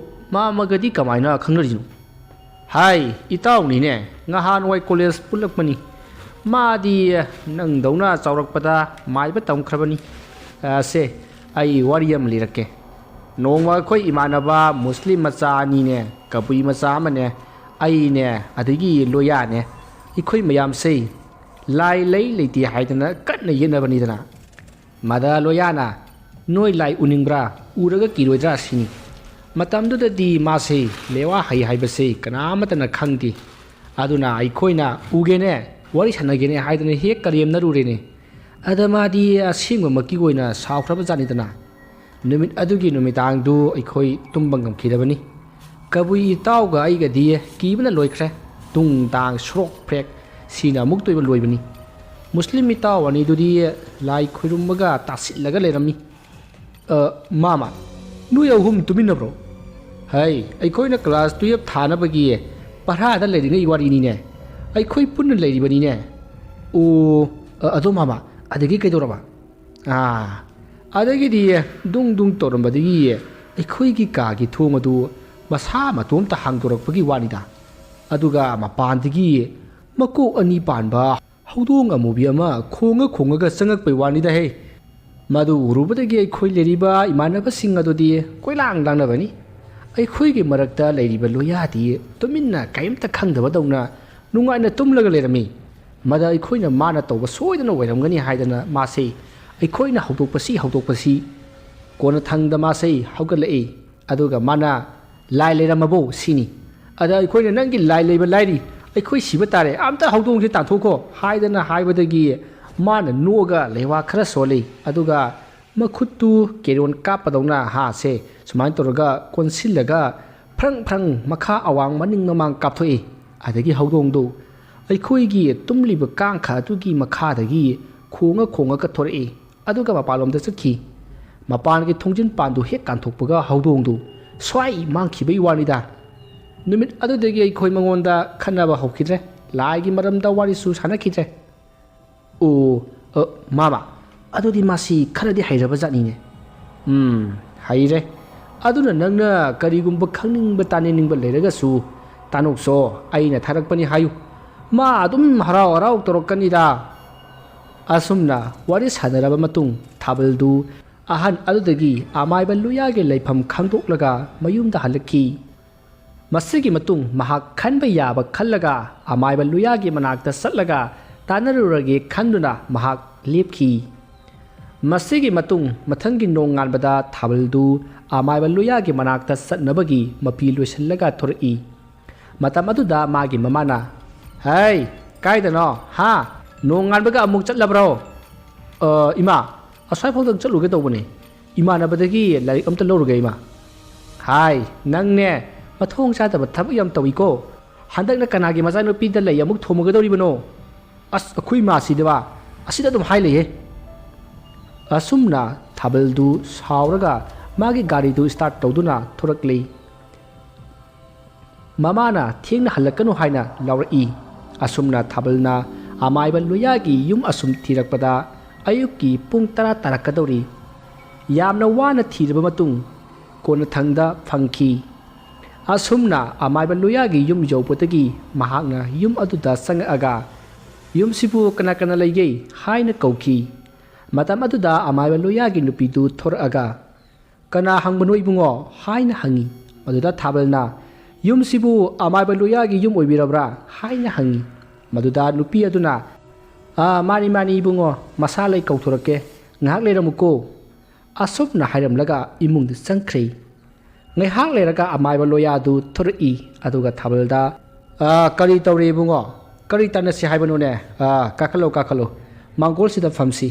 ꯃꯥꯃꯒꯗꯤ ꯀꯃꯥꯏꯅ ꯈꯪꯅꯔꯤꯅꯣ?" "ꯍꯥꯏ, ꯏꯇꯥꯎꯅꯤꯅꯦ, ꯉꯍꯥꯟꯋꯥꯏ ꯀꯣꯂꯦꯖ ꯄꯨꯜꯂꯛꯄꯅꯤ꯫ ꯃꯥꯗꯤ ꯅꯪꯗꯧꯅ ꯆꯥꯎꯔꯛꯄꯗ ꯃꯥꯏꯕ ꯇꯝꯈ꯭ꯔꯕꯅꯤ꯫ ꯑ, ꯁꯦ, ꯑꯩ ꯋꯥꯔꯤ ꯑꯃ ꯂꯤꯔꯛꯀꯦ꯫ ꯅꯣꯡꯃ ꯑꯩꯈꯣꯏ ꯏꯃꯥꯟꯅꯕ ꯃꯨꯁꯂꯤꯝ ꯃꯆꯥ ꯑꯅꯤꯅꯦ, ꯀꯕꯨꯏ ꯃꯆꯥ ꯑꯃꯅꯦ, ꯑꯩꯅꯦ, ꯑꯗꯒꯤ ꯂꯣꯌꯥꯅꯦ, ꯑꯩꯈꯣꯏ ꯃꯌꯥꯝꯁꯦ ꯂꯥꯏ ꯂꯩ ꯂꯩꯇꯦ ꯍꯥꯏꯗꯅ ꯀꯟꯅ ꯌꯦꯠꯅꯕꯅꯤꯗꯅ꯫ ꯃꯗ ꯂꯣꯌꯥꯅ, "ꯅꯣꯏ ꯂꯥꯏ ꯎꯅꯤꯡꯕ꯭ꯔꯥ? ꯎꯔꯒ ꯀꯤꯔꯣꯏꯗ꯭ꯔꯥ?" ꯁꯤꯅꯤ꯫ ꯃꯇꯝꯗꯨꯗꯗꯤ ꯃꯥꯁꯦ ꯂꯦꯋꯥ ꯍꯩ ꯍꯥꯏꯕꯁꯦ ꯀꯅꯥ ꯑꯃꯠꯇꯅ ꯈꯪꯗꯦ꯫ ꯑꯗꯨꯅ ꯑꯩꯈꯣꯏꯅ "ꯎꯒꯦꯅꯦ, ꯋꯥꯔꯤ ꯁꯥꯟꯅꯒꯦꯅꯦ" ꯍꯥꯏꯗꯅ ꯍꯦꯛ ꯀꯔꯦꯝꯅꯔꯨꯔꯦꯅꯦ꯫ ꯑꯗ ꯃꯥꯗꯤ ꯑꯁꯦꯡꯕꯃꯛꯀꯤ ꯑꯣꯏꯅ ꯁꯥꯎꯈ꯭ꯔꯕ ꯖꯥꯠꯅꯤꯗꯅ꯫ ꯅꯨꯃꯤꯠ ꯑꯗꯨꯒꯤ ꯅꯨꯃꯤꯗꯥꯡꯗꯨ ꯑꯩꯈꯣꯏ ꯇꯨꯝꯕ ꯉꯝꯈꯤꯗꯕꯅꯤ꯫ ꯀꯕꯨꯏ ꯏꯇꯥꯎꯒ ꯑꯩꯒꯗꯤ ꯀꯤꯕꯅ ꯂꯣꯏꯈ꯭ꯔꯦ꯫ ꯇꯨꯡ ꯇꯥꯡ ꯁ꯭ꯔꯣꯛ ꯐ꯭ꯔꯦꯛ ꯁꯤꯅ ꯑꯃꯨꯛꯇꯣꯏꯕ ꯂꯣꯏꯕꯅꯤ꯫ ꯃꯨꯁꯂꯤꯝ ꯏꯇꯥꯎ ꯑꯅꯤꯗꯨꯗꯤ ꯂꯥꯏ ꯈꯣꯏꯔꯨꯝꯃꯒ ꯇꯥꯁꯤꯜꯂꯒ ꯂꯩꯔꯝꯃꯤ꯫ "ꯑ, ꯃꯥꯃ, ꯅꯣꯏ ꯑꯍꯨꯝ ꯇꯨꯃꯤꯟꯅꯕ꯭ꯔꯣ?" "ꯍꯩ, ꯑꯩꯈꯣꯏꯅ ꯀ꯭ꯂꯥꯁ ꯇꯨꯌꯦꯜꯞ ꯊꯥꯅꯕꯒꯤ ꯚꯔꯥꯗ ꯂꯩꯔꯤꯉꯩ ꯋꯥꯔꯤꯅꯤꯅꯦ꯫ ꯑꯩꯈꯣꯏ ꯄꯨꯟꯅ ꯂꯩꯔꯤꯕꯅꯤꯅꯦ꯫" "ꯑꯣ, ꯑ, ꯑꯗꯣ ꯃꯥꯃ, ꯑꯗꯒꯤ ꯀꯩꯗꯧꯔꯕ?" "ꯑꯥ, ꯑꯗꯒꯤꯗꯤ ꯗꯨꯡ ꯗꯨꯡ ꯇꯧꯔꯝꯕꯗꯒꯤ ꯑꯩꯈꯣꯏꯒꯤ ꯀꯥꯒꯤ ꯊꯣꯡ ꯑꯗꯨ ꯃꯁꯥ ꯃꯇꯣꯝꯇ ꯍꯥꯡꯗꯣꯔꯛꯄꯒꯤ ꯋꯥꯅꯤꯗ꯫ ꯑꯗꯨꯒ ꯃꯄꯥꯟꯗꯒꯤ ꯃꯀꯣꯛ ꯑꯅꯤ ꯄꯥꯟꯕ ꯍꯧꯗꯣꯡ ꯑꯃꯨꯕꯤ ꯑꯃ ꯈꯣꯡꯉ ꯈꯣꯡꯉꯒ ꯆꯪꯉꯛꯄꯩ ꯋꯥꯅꯤꯗ ꯍꯦ꯫ ꯃꯗꯨ ꯎꯔꯨꯕꯗꯒꯤ ꯑꯩꯈꯣꯏ ꯂꯩꯔꯤꯕ ꯏꯃꯥꯟꯅꯕꯁꯤꯡ ꯑꯗꯨꯗꯤ ꯀꯣꯏꯂꯥꯡ ꯂꯥꯡꯅꯕꯅꯤ꯫ ꯑꯩꯈꯣꯏꯒꯤ ꯃꯔꯛꯇ ꯂꯩꯔꯤꯕ ꯂꯣꯌꯥꯗꯤ ꯇꯨꯃꯤꯟꯅ ꯀꯔꯤꯝꯇ ꯈꯪꯗꯕꯗꯧꯅ ꯅꯨꯡꯉꯥꯏꯅ ꯇꯨꯝꯂꯒ ꯂꯩꯔꯝꯃꯤ꯫ ꯃꯗ ꯑꯩꯈꯣꯏꯅ ꯃꯥꯅ ꯇꯧꯕ ꯁꯣꯏꯗꯅ ꯑꯣꯏꯔꯝꯒꯅꯤ ꯍꯥꯏꯗꯅ ꯃꯥꯁꯦ ꯑꯩꯈꯣꯏꯅ ꯍꯧꯗꯣꯛꯄꯁꯤ ꯍꯧꯗꯣꯛꯄꯁꯤ ꯀꯣꯟꯅꯊꯪꯗ ꯃꯥꯁꯦ ꯍꯧꯒꯠꯂꯛꯏ꯫ ꯑꯗꯨꯒ ꯃꯥꯅ, "ꯂꯥꯏ ꯂꯩꯔꯝꯃꯕꯣ?" ꯁꯤꯅꯤ꯫ ꯑꯗ ꯑꯩꯈꯣꯏꯅ, "ꯅꯪꯒꯤ ꯂꯥꯏ ꯂꯩꯕ ꯂꯥꯏꯔꯤ, ꯑꯩꯈꯣꯏ ꯁꯤꯕ ꯇꯥꯔꯦ, ꯑꯝꯇ ꯍꯧꯗꯣꯡꯁꯦ ꯇꯥꯟꯊꯣꯛꯈꯣ" ꯍꯥꯏꯗꯅ ꯍꯥꯏꯕꯗꯒꯤ ꯃꯥꯅ ꯅꯣꯛꯑꯒ ꯂꯩꯋꯥ ꯈꯔ ꯁꯣꯜꯂꯤ꯫ ꯑꯗꯨꯒ ꯃꯈꯨꯠꯇꯨ ꯀꯦꯔꯣꯟ ꯀꯥꯞꯄꯗꯧꯅ ꯍꯥꯁꯦ ꯁꯨꯃꯥꯏꯅ ꯇꯧꯔꯒ ꯀꯣꯟꯁꯤꯜꯂꯒ ꯐ꯭ꯔꯪ ꯐ꯭ꯔꯪ ꯃꯈꯥ ꯑꯋꯥꯡ ꯃꯅꯤꯡ ꯃꯃꯥꯡ ꯀꯥꯞꯊꯣꯛꯏ꯫ ꯑꯗꯒꯤ ꯍꯧꯗꯣꯡꯗꯨ ꯑꯩꯈꯣꯏꯒꯤ ꯇꯨꯝꯂꯤꯕ ꯀꯥꯡꯈ ꯑꯗꯨꯒꯤ ꯃꯈꯥꯗꯒꯤ ꯈꯣꯡꯉ ꯈꯣꯡꯉꯒ ꯊꯣꯔꯛꯏ꯫ ꯑꯗꯨꯒ ꯃꯄꯥꯟꯂꯣꯝꯗ ꯆꯠꯈꯤ꯫ ꯃꯄꯥꯟꯒꯤ ꯊꯣꯡꯖꯤꯟ ꯄꯥꯟꯗꯨ ꯍꯦꯛ ꯀꯥꯟꯊꯣꯛꯄꯒ ꯍꯧꯗꯣꯡꯗꯨ ꯁ꯭ꯋꯥꯏ ꯃꯥꯡꯈꯤꯕꯩ ꯋꯥꯅꯤꯗ꯫ ꯅꯨꯃꯤꯠ ꯑꯗꯨꯗꯒꯤ ꯑꯩꯈꯣꯏ ꯃꯉꯣꯟꯗ ꯈꯠꯅꯕ ꯍꯧꯈꯤꯗ꯭ꯔꯦ꯫ ꯂꯥꯏꯒꯤ ꯃꯔꯝꯗ ꯋꯥꯔꯤꯁꯨ ꯁꯥꯟꯅꯈꯤꯗ꯭ꯔꯦ꯫ "ꯑꯣ, ꯑ, ꯃꯥꯃ, ꯑꯗꯨꯗꯤ ꯃꯥꯁꯤ ꯈꯔꯗꯤ ꯍꯩꯔꯕ ꯖꯥꯠꯅꯤꯅꯦ꯫" "ꯎꯝ, ꯍꯩꯔꯦ꯫ ꯑꯗꯨꯅ ꯅꯪꯅ ꯀꯔꯤꯒꯨꯝꯕ ꯈꯪꯅꯤꯡꯕ ꯇꯥꯅꯤꯡꯅꯤꯡꯕ ꯂꯩꯔꯒꯁꯨ ꯇꯥꯅꯣꯛꯆꯣ, ꯑꯩꯅ ꯊꯥꯔꯛꯄꯅꯤ ꯍꯥꯏꯌꯨ꯫ ꯃꯥ ꯑꯗꯨꯝ ꯍꯔꯥꯎ ꯍꯔꯥꯎ ꯇꯧꯔꯛꯀꯅꯤꯗ꯫" ꯑꯁꯨꯝꯅ ꯋꯥꯔꯤ ꯁꯥꯟꯅꯔꯕ ꯃꯇꯨꯡ ꯊꯥꯕꯜꯗꯨ ꯑꯍꯟ ꯑꯗꯨꯗꯒꯤ ꯑꯃꯥꯏꯕ ꯂꯨꯌꯥꯒꯤ ꯂꯩꯐꯝ ꯈꯪꯗꯣꯛꯂꯒ ꯃꯌꯨꯝꯗ ꯍꯜꯂꯛꯈꯤ꯫ ꯃꯁꯤꯒꯤ ꯃꯇꯨꯡ ꯃꯍꯥꯛ ꯈꯟꯕ ꯌꯥꯕ ꯈꯜꯂꯒ ꯑꯃꯥꯏꯕ ꯂꯨꯌꯥꯒꯤ ꯃꯅꯥꯛꯇ ꯆꯠꯂꯒ ꯇꯥꯟꯅꯔꯨꯔꯒꯦ ꯈꯟꯗꯨꯅ ꯃꯍꯥꯛ ꯂꯦꯞꯈꯤ꯫ ꯃꯁꯤꯒꯤ ꯃꯇꯨꯡ ꯃꯊꯪꯒꯤ ꯅꯣꯡꯉꯥꯟꯕꯗ ꯊꯥꯕꯜꯗꯨ ꯑꯃꯥꯏꯕ ꯂꯨꯌꯥꯒꯤ ꯃꯅꯥꯛꯇ ꯆꯠꯅꯕꯒꯤ ꯃꯄꯤ ꯂꯣꯏꯁꯤꯜꯂꯒ ꯊꯣꯔꯛꯏ꯫ ꯃꯇꯝ ꯑꯗꯨꯗ ꯃꯥꯒꯤ ꯃꯃꯥꯅ, "ꯍꯩ, ꯀꯥꯏꯗꯅꯣ? ꯍꯥ? ꯅꯣꯡꯉꯥꯟꯕꯒ ꯑꯃꯨꯛ ꯆꯠꯂꯕ꯭ꯔꯣ?" "ꯑ, ꯏꯃꯥ, ꯑꯁ꯭ꯋꯥꯏꯐꯥꯎꯗꯪ ꯆꯠꯂꯨꯒꯦ ꯇꯧꯕꯅꯦ꯫ ꯏꯃꯥꯟꯅꯕꯗꯒꯤ ꯂꯥꯏꯔꯤꯛ ꯑꯝꯇ ꯂꯧꯔꯨꯒꯦ, ꯏꯃꯥ꯫" "ꯍꯥꯏ, ꯅꯪꯅꯦ, ꯃꯊꯣꯡ ꯆꯥꯗꯕ ꯊꯕꯛ ꯌꯥꯝ ꯇꯧꯏꯀꯣ꯫ ꯍꯟꯗꯛꯅ ꯀꯅꯥꯒꯤ ꯃꯆꯥꯅꯨꯄꯤꯗ ꯂꯩ ꯑꯃꯨꯛ ꯊꯣꯝꯃꯨꯒꯗꯧꯔꯤꯕꯅꯣ?" "ꯑꯁ, ꯑꯩꯈꯣꯏ ꯏꯃꯥꯁꯤꯗꯕ ꯑꯁꯤꯗ ꯑꯗꯨꯝ ꯍꯥꯏ ꯂꯩꯌꯦ꯫" ꯑꯁꯨꯝꯅ ꯊꯥꯕꯜꯗꯨ ꯁꯥꯎꯔꯒ ꯃꯥꯒꯤ ꯒꯥꯔꯤꯗꯨ start ꯇꯧꯗꯨꯅ ꯊꯣꯔꯛꯂꯤ꯫ ꯃꯃꯥꯅ ꯊꯦꯡꯅ ꯍꯜꯂꯛꯀꯅꯨ ꯍꯥꯏꯅ ꯂꯥꯎꯔꯛꯏ꯫ ꯑꯁꯨꯝꯅ ꯊꯥꯕꯜꯅ ꯑꯃꯥꯏꯕ ꯂꯣꯌꯥꯒꯤ ꯌꯨꯝ ꯑꯁꯨꯝ ꯊꯤꯔꯛꯄꯗ ꯑꯌꯨꯛꯀꯤ ꯄꯨꯡ ꯇꯔꯥ ꯇꯥꯔꯛꯀꯗꯧꯔꯤ꯫ ꯌꯥꯝꯅ ꯋꯥꯅ ꯊꯤꯔꯕ ꯃꯇꯨꯡ ꯀꯣꯟꯅꯊꯪꯗ ꯐꯪꯈꯤ꯫ ꯑꯁꯨꯝꯅ ꯑꯃꯥꯏꯕ ꯂꯣꯌꯥꯒꯤ ꯌꯨꯝ ꯌꯧꯕꯗꯒꯤ ꯃꯍꯥꯛꯅ ꯌꯨꯝ ꯑꯗꯨꯗ ꯆꯪꯉꯛꯑꯒ "ꯌꯨꯝꯁꯤꯕꯨ ꯀꯅꯥ ꯀꯅꯥ ꯂꯩꯒꯦ?" ꯍꯥꯏꯅ ꯀꯧꯈꯤ꯫ ꯃꯇꯝ ꯑꯗꯨꯗ ꯑꯃꯥꯏꯕ ꯂꯣꯌꯥꯒꯤ ꯅꯨꯄꯤꯗꯨ ꯊꯣꯔꯛꯑꯒ, "ꯀꯅꯥ ꯍꯪꯕꯅꯣ ꯏꯕꯨꯡꯉꯣ?" ꯍꯥꯏꯅ ꯍꯪꯉꯤ꯫ ꯃꯗꯨꯗ ꯊꯥꯕꯜꯅ, "ꯌꯨꯝꯁꯤꯕꯨ ꯑꯃꯥꯏꯕ ꯂꯣꯌꯥꯒꯤ ꯌꯨꯝ ꯑꯣꯏꯕꯤꯔꯕ꯭ꯔꯥ?" ꯍꯥꯏꯅ ꯍꯪꯉꯤ꯫ ꯃꯗꯨꯗ ꯅꯨꯄꯤ ꯑꯗꯨꯅ, "ꯑꯥ, ꯃꯥꯅꯤ, ꯃꯥꯅꯤ ꯏꯕꯨꯡꯉꯣ, ꯃꯁꯥ ꯂꯩ ꯀꯧꯊꯣꯔꯛꯀꯦ, ꯉꯥꯏꯍꯥꯛ ꯂꯩꯔꯝꯃꯨꯀꯣ꯫" ꯑꯁꯨꯝꯅ ꯍꯥꯏꯔꯝꯂꯒ ꯏꯃꯨꯡꯗ ꯆꯪꯈ꯭ꯔꯦ꯫ ꯉꯥꯏꯍꯥꯛ ꯂꯩꯔꯒ ꯑꯃꯥꯏꯕ ꯂꯣꯌꯥꯗꯨ ꯊꯣꯔꯛꯏ, ꯑꯗꯨꯒ ꯊꯥꯕꯜꯗ, "ꯑꯥ, ꯀꯔꯤ ꯇꯧꯔꯦ ꯏꯕꯨꯡꯉꯣ? ꯀꯔꯤ ꯇꯥꯟꯅꯁꯤ ꯍꯥꯏꯕꯅꯣꯅꯦ? ꯑꯥ, ꯀꯥꯈꯠꯂꯣ, ꯀꯥꯈꯠꯂꯣ, ꯃꯥꯡꯒꯣꯜꯁꯤꯗ ꯐꯝꯁꯤ꯫"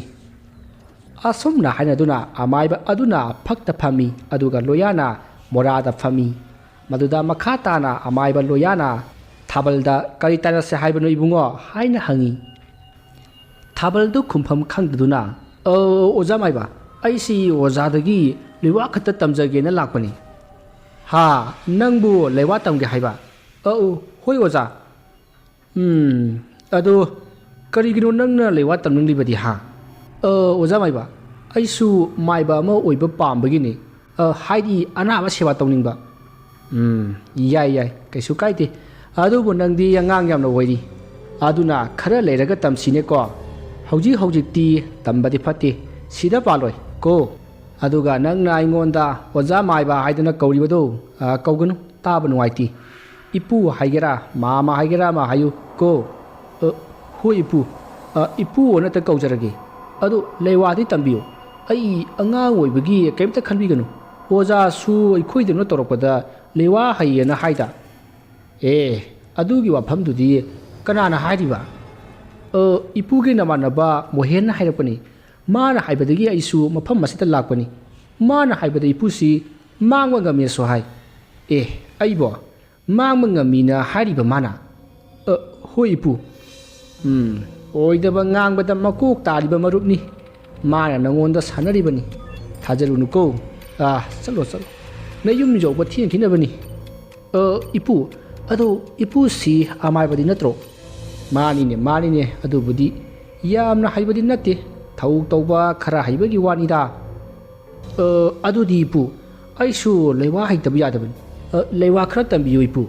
ꯑꯁꯨꯝꯅ ꯍꯥꯏꯅꯗꯨꯅ ꯑꯃꯥꯏꯕ ꯑꯗꯨꯅ ꯐꯛꯇ ꯐꯝꯃꯤ, ꯑꯗꯨꯒ ꯂꯣꯌꯥꯅ ꯃꯣꯔꯥꯗ ꯐꯝꯃꯤ꯫ ꯃꯗꯨꯗ ꯃꯈꯥ ꯇꯥꯅ ꯑꯃꯥꯏꯕ ꯂꯣꯌꯥꯅ ꯊꯥꯕꯜꯗ, "ꯀꯔꯤ ꯇꯥꯟꯅꯁꯤ ꯍꯥꯏꯕꯅꯣ ꯏꯕꯨꯡꯉꯣ?" ꯍꯥꯏꯅ ꯍꯪꯉꯤ꯫ ꯊꯥꯕꯜꯗꯨ ꯈꯨꯝꯐꯝ ꯈꯪꯗꯗꯨꯅ, "ꯑ, ꯑꯣꯖꯥ ꯃꯥꯏꯕ, ꯑꯩꯁꯤ ꯑꯣꯖꯥꯗꯒꯤ ꯂꯩꯋꯥ ꯈꯛꯇ ꯇꯝꯖꯒꯦꯅ ꯂꯥꯛꯄꯅꯤ꯫" "ꯍꯥ, ꯅꯪꯕꯨ ꯂꯩꯋꯥ ꯇꯝꯒꯦ ꯍꯥꯏꯕ?" "ꯑꯧ, ꯍꯣꯏ ꯑꯣꯖꯥ꯫" "ꯎꯝ, ꯑꯗꯨ ꯀꯔꯤꯒꯤꯅꯣ ꯅꯪꯅ ꯂꯩꯋꯥ ꯇꯝꯅꯤꯡꯂꯤꯕꯗꯤ, ꯍꯥ?" "ꯑ, ꯑꯣꯖꯥ ꯃꯥꯏꯕ, ꯑꯩꯁꯨ ꯃꯥꯏꯕ ꯑꯃ ꯑꯣꯏꯕ ꯄꯥꯝꯕꯒꯤꯅꯤ꯫ ꯑ, ꯍꯥꯏꯗꯤ ꯑꯅꯥꯕ ꯁꯦꯕꯥ ꯇꯧꯅꯤꯡꯕ꯫" "ꯎꯝ, ꯌꯥꯏ, ꯌꯥꯏ, ꯀꯩꯁꯨ ꯀꯥꯏꯗꯦ꯫ ꯑꯗꯨꯕꯨ ꯅꯪꯗꯤ ꯑꯉꯥꯡ ꯌꯥꯝꯅ ꯑꯣꯏꯔꯤ, ꯑꯗꯨꯅ ꯈꯔ ꯂꯩꯔꯒ ꯇꯝꯁꯤꯅꯦꯀꯣ꯫ ꯍꯧꯖꯤꯛ ꯍꯧꯖꯤꯛꯇꯤ ꯇꯝꯕꯗꯤ ꯐꯠꯇꯦ, ꯁꯤꯗ ꯄꯥꯜꯂꯣꯏ ꯀꯣ꯫" ꯑꯗꯨꯒ ꯅꯪꯅ ꯑꯩꯉꯣꯟꯗ ꯑꯣꯖꯥ ꯃꯥꯏꯕ ꯍꯥꯏꯗꯨꯅ ꯀꯧꯔꯤꯕꯗꯨ, ꯑ, ꯀꯧꯒꯅꯨ, ꯇꯥꯕ ꯅꯨꯡꯉꯥꯏꯇꯦ꯫ ꯏꯄꯨ ꯍꯥꯏꯒꯦꯔꯥ, ꯃꯥꯃ ꯍꯥꯏꯒꯦꯔꯥ ꯑꯃ ꯍꯥꯏꯌꯨ ꯀꯣ꯫ ꯑ, ꯍꯣꯏ ꯏꯄꯨ, ꯑ, ꯏꯄꯨ ꯑꯅ ꯍꯦꯛꯇ ꯀꯧꯖꯔꯒꯦ꯫ ꯑꯗꯨ ꯂꯩꯋꯥꯗꯤ ꯇꯝꯕꯤꯌꯨ꯫ ꯑꯩ ꯑꯉꯥꯡ ꯑꯣꯏꯕꯒꯤ ꯀꯔꯤꯝꯇ ꯈꯟꯕꯤꯒꯅꯨ꯫ ꯑꯣꯖꯥꯁꯨ ꯑꯩꯈꯣꯏꯗꯧꯅ ꯇꯧꯔꯛꯄꯗ ꯂꯩꯋꯥ ꯍꯩꯌꯦꯅ ꯍꯥꯏꯗ꯫ ꯑꯦ, ꯑꯗꯨꯒꯤ ꯋꯥꯐꯝꯗꯨꯗꯤ ꯀꯅꯥꯅ ꯍꯥꯏꯔꯤꯕ? ꯑ, ꯏꯄꯨꯒꯤ ꯅꯃꯥꯟꯅꯕ ꯃꯣꯍꯦꯟꯅ ꯍꯥꯏꯔꯛꯄꯅꯤ꯫ ꯃꯥꯅ ꯍꯥꯏꯕꯗꯒꯤ ꯑꯩꯁꯨ ꯃꯐꯝ ꯑꯁꯤꯗ ꯂꯥꯛꯄꯅꯤ꯫ ꯃꯥꯅ ꯍꯥꯏꯕꯗ ꯏꯄꯨꯁꯤ ꯃꯥꯡꯕ ꯉꯝꯃꯦꯁꯨ ꯍꯥꯏ꯫ ꯑꯦ, ꯑꯩꯕꯣ? ꯃꯥꯡꯕ ꯉꯝꯃꯤꯅ ꯍꯥꯏꯔꯤꯕ ꯃꯥꯅ? ꯑ, ꯍꯣꯏ ꯏꯄꯨ꯫ ꯎꯝ, ꯑꯣꯏꯗꯕ ꯉꯥꯡꯕꯗ ꯃꯀꯣꯛ ꯇꯥꯔꯤꯕ ꯃꯔꯨꯞꯅꯤ꯫ ꯃꯥꯅ ꯅꯉꯣꯟꯗ ꯁꯥꯟꯅꯔꯤꯕꯅꯤ꯫ ꯊꯥꯖꯔꯨꯅꯨꯀꯣ꯫ ꯑ, ꯆꯠꯂꯣ, ꯆꯠꯂꯣ꯫ ꯅꯌꯨꯝ ꯌꯧꯕ ꯊꯦꯡꯈꯤꯅꯕꯅꯤ꯫ ꯑ, ꯏꯄꯨ, ꯑꯗꯣ ꯏꯄꯨꯁꯤ ꯑꯃꯥꯏꯕꯗꯤ ꯅꯠꯇ꯭ꯔꯣ? ꯃꯥꯅꯤꯅꯦ, ꯃꯥꯅꯤꯅꯦ, ꯑꯗꯨꯕꯨꯗꯤ ꯌꯥꯝꯅ ꯍꯩꯕꯗꯤ ꯅꯠꯇꯦ, ꯊꯧ ꯇꯧꯕ ꯈꯔ ꯍꯩꯕꯒꯤ ꯋꯥꯅꯤꯗ꯫ ꯑ, ꯑꯗꯨꯗꯤ ꯏꯄꯨ, ꯑꯩꯁꯨ ꯂꯩꯋꯥ ꯍꯩꯇꯕ ꯌꯥꯗꯕꯅꯤ꯫ ꯑ, ꯂꯩꯋꯥ ꯈꯔ ꯇꯝꯕꯤꯌꯨ ꯏꯄꯨ꯫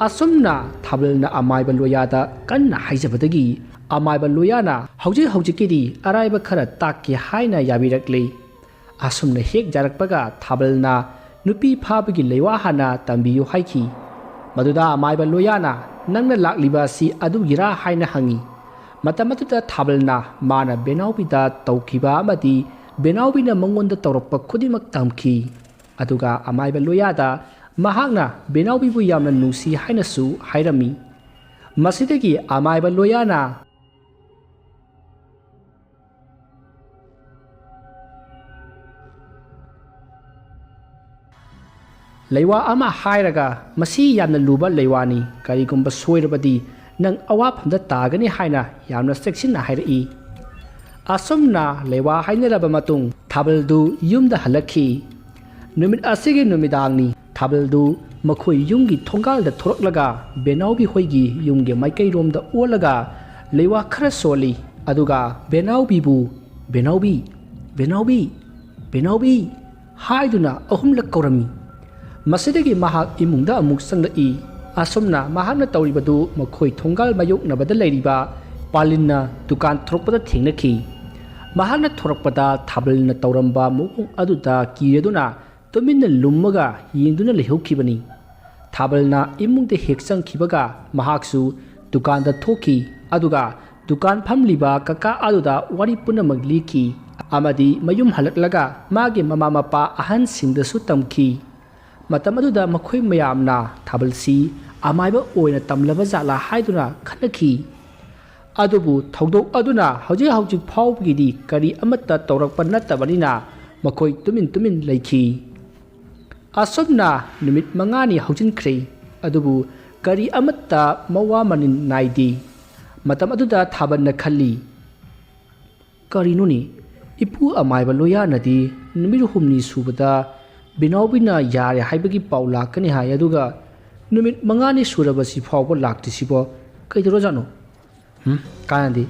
ꯑꯁꯨꯝꯅ ꯊꯥꯕꯜꯅ ꯑꯃꯥꯏꯕ ꯂꯣꯌꯥꯗ ꯀꯟꯅ ꯍꯥꯏꯖꯕꯗꯒꯤ ꯑꯃꯥꯏꯕ ꯂꯣꯌꯥꯅ ꯍꯧꯖꯤꯛ ꯍꯧꯖꯤꯛꯀꯤꯗꯤ ꯑꯔꯥꯏꯕ ꯈꯔ ꯇꯥꯛꯀꯦ ꯍꯥꯏꯅ ꯌꯥꯕꯤꯔꯛꯂꯦ꯫ ꯑꯁꯨꯝꯅ ꯍꯦꯛ ꯌꯥꯔꯛꯄꯒ ꯊꯥꯕꯜꯅ ꯅꯨꯄꯤ ꯐꯥꯕꯒꯤ ꯂꯩꯋꯥ ꯍꯥꯟꯅ ꯇꯝꯕꯤꯌꯨ ꯍꯥꯏꯈꯤ꯫ ꯃꯗꯨꯗ ꯑꯃꯥꯏꯕ ꯂꯣꯌꯥꯅ ꯅꯪꯅ ꯂꯥꯛꯂꯤꯕ ꯑꯁꯤ ꯑꯗꯨꯒꯤꯔꯥ ꯍꯥꯏꯅ ꯍꯪꯉꯤ꯫ ꯃꯇꯝ ꯑꯗꯨꯗ ꯊꯥꯕꯜꯅ ꯃꯥꯅ ꯕꯦꯅꯥꯎꯕꯤꯗ ꯇꯧꯈꯤꯕ ꯑꯃꯗꯤ ꯕꯦꯅꯥꯎꯕꯤꯅ ꯃꯉꯣꯟꯗ ꯇꯧꯔꯛꯄ ꯈꯨꯗꯤꯡꯃꯛ ꯇꯝꯈꯤ꯫ ꯑꯗꯨꯒ ꯑꯃꯥꯏꯕ ꯂꯣꯌꯥꯗ ꯃꯍꯥꯛꯅ ꯕꯦꯅꯥꯎꯕꯤꯕꯨ ꯌꯥꯝꯅ ꯅꯨꯡꯁꯤ ꯍꯥꯏꯅꯁꯨ ꯍꯥꯏꯔꯝꯃꯤ꯫ ꯃꯁꯤꯗꯒꯤ ꯑꯃꯥꯏꯕ ꯂꯣꯌꯥꯅ ꯂꯩꯋꯥ ꯑꯃ ꯍꯥꯏꯔꯒ, ꯃꯁꯤ ꯌꯥꯝꯅ ꯂꯨꯕ ꯂꯩꯋꯥꯅꯤ, ꯀꯔꯤꯒꯨꯝꯕ ꯁꯣꯏꯔꯕꯗꯤ ꯅꯪ ꯑꯋꯥꯐꯝꯗ ꯇꯥꯒꯅꯤ ꯍꯥꯏꯅ ꯌꯥꯝꯅ ꯆꯦꯛꯁꯤꯟꯅ ꯍꯥꯏꯔꯛꯏ꯫ ꯑꯁꯨꯝꯅ ꯂꯩꯋꯥ ꯍꯥꯏꯅꯔꯕ ꯃꯇꯨꯡ ꯊꯥꯕꯜꯗꯨ ꯌꯨꯝꯗ ꯍꯜꯂꯛꯈꯤ꯫ ꯅꯨꯃꯤꯠ ꯑꯁꯤꯒꯤ ꯅꯨꯃꯤꯗꯥꯡꯅꯤ꯫ ꯊꯥꯕꯜꯗꯨ ꯃꯈꯣꯏ ꯌꯨꯝꯒꯤ ꯊꯣꯡꯒꯥꯜꯗ ꯊꯣꯔꯛꯂꯒ ꯕꯦꯅꯥꯎꯕꯤ ꯍꯣꯏꯒꯤ ꯌꯨꯝꯒꯤ ꯃꯥꯏꯀꯩꯔꯣꯝꯗ ꯑꯣꯜꯂꯒ ꯂꯩꯋꯥ ꯈꯔ ꯁꯣꯜꯂꯤ꯫ ꯑꯗꯨꯒ ꯕꯦꯅꯥꯎꯕꯤꯕꯨ, "ꯕꯦꯅꯥꯎꯕꯤ, ꯕꯦꯅꯥꯎꯕꯤ, ꯕꯦꯅꯥꯎꯕꯤ" ꯍꯥꯏꯗꯨꯅ ꯑꯍꯨꯝꯂꯛ ꯀꯧꯔꯝꯃꯤ꯫ ꯃꯁꯤꯗꯒꯤ ꯃꯍꯥꯛ ꯏꯃꯨꯡꯗ ꯑꯃꯨꯛ ꯆꯪꯂꯛꯏ꯫ ꯑꯁꯨꯝꯅ ꯃꯍꯥꯛꯅ ꯇꯧꯔꯤꯕꯗꯨ ꯃꯈꯣꯏ ꯊꯣꯡꯒꯥꯜ ꯃꯥꯌꯣꯛꯅꯕꯗ ꯂꯩꯔꯤꯕ ꯄꯥꯂꯤꯟꯅ ꯗꯨꯀꯥꯟ ꯊꯣꯔꯛꯄꯗ ꯊꯦꯡꯅꯈꯤ꯫ ꯃꯍꯥꯛꯅ ꯊꯣꯔꯛꯄꯗ ꯊꯥꯕꯜꯅ ꯇꯧꯔꯝꯕ ꯃꯑꯣꯡ ꯑꯗꯨꯗ ꯀꯤꯔꯗꯨꯅ ꯇꯨꯃꯤꯟꯅ ꯂꯨꯝꯃꯒ ꯌꯦꯡꯗꯨꯅ ꯂꯩꯍꯧꯈꯤꯕꯅꯤ꯫ ꯊꯥꯕꯜꯅ ꯏꯃꯨꯡꯗ ꯍꯦꯛ ꯆꯪꯈꯤꯕꯒ ꯃꯍꯥꯛꯁꯨ ꯗꯨꯀꯥꯟꯗ ꯊꯣꯛꯈꯤ꯫ ꯑꯗꯨꯒ ꯗꯨꯀꯥꯟ ꯐꯝꯂꯤꯕ ꯀꯀꯥ ꯑꯗꯨꯗ ꯋꯥꯔꯤ ꯄꯨꯝꯅꯃꯛ ꯂꯤꯈꯤ ꯑꯃꯗꯤ ꯃꯌꯨꯝ ꯍꯜꯂꯛꯂꯒ ꯃꯥꯒꯤ ꯃꯃꯥ ꯃꯄꯥ ꯑꯍꯟꯁꯤꯡꯗꯁꯨ ꯇꯝꯈꯤ꯫ ꯃꯇꯝ ꯑꯗꯨꯗ ꯃꯈꯣꯏ ꯃꯌꯥꯝꯅ ꯊꯥꯕꯜꯁꯤ ꯑꯃꯥꯏꯕ ꯑꯣꯏꯅ ꯇꯝꯂꯕ ꯖꯥꯠꯂꯥ ꯍꯥꯏꯗꯨꯅ ꯈꯟꯅꯈꯤ꯫ ꯑꯗꯨꯕꯨ ꯊꯧꯗꯣꯛ ꯑꯗꯨꯅ ꯍꯧꯖꯤꯛ ꯍꯧꯖꯤꯛ ꯐꯥꯎꯕꯒꯤꯗꯤ ꯀꯔꯤ ꯑꯃꯠꯇ ꯇꯧꯔꯛꯄ ꯅꯠꯇꯕꯅꯤꯅ ꯃꯈꯣꯏ ꯇꯨꯃꯤꯟ ꯇꯨꯃꯤꯟ ꯂꯩꯈꯤ꯫ ꯑꯁꯨꯝꯅ ꯅꯨꯃꯤꯠ ꯃꯉꯥꯅꯤ ꯍꯧꯖꯤꯟꯈ꯭ꯔꯦ꯫ ꯑꯗꯨꯕꯨ ꯀꯔꯤ ꯑꯃꯠꯇ ꯃꯋꯥ ꯃꯅꯤꯟ ꯅꯥꯏꯗꯦ꯫ ꯃꯇꯝ ꯑꯗꯨꯗ ꯊꯥꯕꯜꯅ ꯈꯜꯂꯤ, "ꯀꯔꯤꯅꯣꯅꯦ? ꯏꯄꯨ ꯑꯃꯥꯏꯕ ꯂꯣꯌꯥꯅꯗꯤ ꯅꯨꯃꯤꯠ ꯍꯨꯝꯅꯤ ꯁꯨꯕꯗ ꯕꯦꯅꯥꯎꯕꯤꯅ ꯌꯥꯔꯦ ꯍꯥꯏꯕꯒꯤ ꯄꯥꯎ ꯂꯥꯛꯀꯅꯤ ꯍꯥꯏ, ꯑꯗꯨꯒ ꯅꯨꯃꯤꯠ ꯃꯉꯥꯅꯤ ꯁꯨꯔꯕꯁꯤ ꯐꯥꯎꯕ ꯂꯥꯛꯇ꯭ꯔꯤꯁꯤꯕꯣ? ꯀꯩꯗꯧꯔꯖꯥꯠꯅꯣ? ꯎꯝ, ꯀꯥꯟꯅꯗꯦ꯫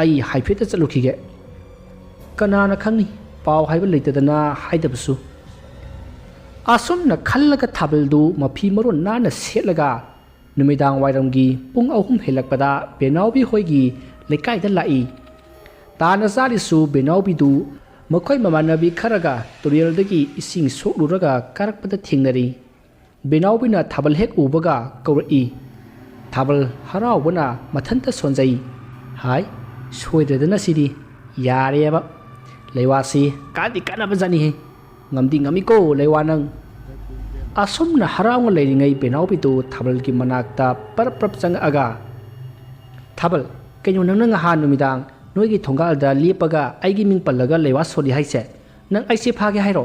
ꯑꯩ ꯍꯥꯏꯐꯦꯠꯇ ꯆꯠꯂꯨꯈꯤꯒꯦ꯫ ꯀꯅꯥꯅ ꯈꯪꯅꯤ? ꯄꯥꯎ ꯍꯥꯏꯕ ꯂꯩꯇꯗꯅ ꯍꯥꯏꯗꯕꯁꯨ꯫" ꯑꯁꯨꯝꯅ ꯈꯜꯂꯒ ꯊꯥꯕꯜꯗꯨ ꯃꯐꯤ ꯃꯔꯣꯟ ꯅꯥꯟꯅ ꯁꯦꯠꯂꯒ ꯅꯨꯃꯤꯗꯥꯡ ꯋꯥꯏꯔꯝꯒꯤ ꯄꯨꯡ ꯑꯍꯨꯝ ꯍꯦꯜꯂꯛꯄꯗ ꯕꯦꯅꯥꯎꯕꯤ ꯍꯣꯏꯒꯤ ꯂꯩꯀꯥꯏꯗ ꯂꯥꯛꯏ꯫ ꯇꯥꯟꯅ ꯆꯥꯔꯤꯁꯨ ꯕꯦꯅꯥꯎꯕꯤꯗꯨ ꯃꯈꯣꯏ ꯃꯃꯥꯟꯅꯕꯤ ꯈꯔꯒ ꯇꯨꯔꯦꯜꯗꯒꯤ ꯏꯁꯤꯡ ꯁꯣꯛꯂꯨꯔꯒ ꯀꯥꯔꯛꯄꯗ ꯊꯦꯡꯅꯔꯤ꯫ ꯕꯦꯅꯥꯎꯕꯤꯅ ꯊꯥꯕꯜ ꯍꯦꯛ ꯎꯕꯒ ꯀꯧꯔꯛꯏ꯫ ꯊꯥꯕꯜ ꯍꯔꯥꯎꯕꯅ ꯃꯊꯟꯇ ꯁꯣꯟꯖꯩ꯫ "ꯍꯥꯏ, ꯁꯣꯏꯗ꯭ꯔꯗꯅ ꯁꯤꯗꯤ ꯌꯥꯔꯦꯕ꯫ ꯂꯩꯋꯥꯁꯤ ꯀꯥꯟꯗꯤ ꯀꯥꯟꯅꯕꯖꯥꯠꯅꯤꯍꯦ꯫ ꯉꯝꯗꯤ ꯉꯝꯃꯤꯀꯣ ꯂꯩꯋꯥ ꯅꯪ꯫" ꯑꯁꯨꯝꯅ ꯍꯔꯥꯎꯅ ꯂꯩꯔꯤꯉꯩ ꯕꯦꯅꯥꯎꯕꯤꯗꯨ ꯊꯥꯕꯜꯒꯤ ꯃꯅꯥꯛꯇ ꯄꯔꯞ ꯄꯔꯞ ꯆꯪꯉꯛꯑꯒ, "ꯊꯥꯕꯜ, ꯀꯩꯅꯣ ꯅꯪꯅ ꯉꯍꯥꯟ ꯅꯨꯃꯤꯗꯥꯡ ꯅꯣꯏꯒꯤ ꯊꯣꯡꯒꯥꯜꯗ ꯂꯦꯞꯄꯒ ꯑꯩꯒꯤ ꯃꯤꯡ ꯄꯜꯂꯒ ꯂꯩꯋꯥ ꯁꯣꯜꯂꯤ ꯍꯥꯏꯁꯦ? ꯅꯪ ꯑꯩꯁꯦ ꯐꯥꯒꯦ ꯍꯥꯏꯔꯣ?"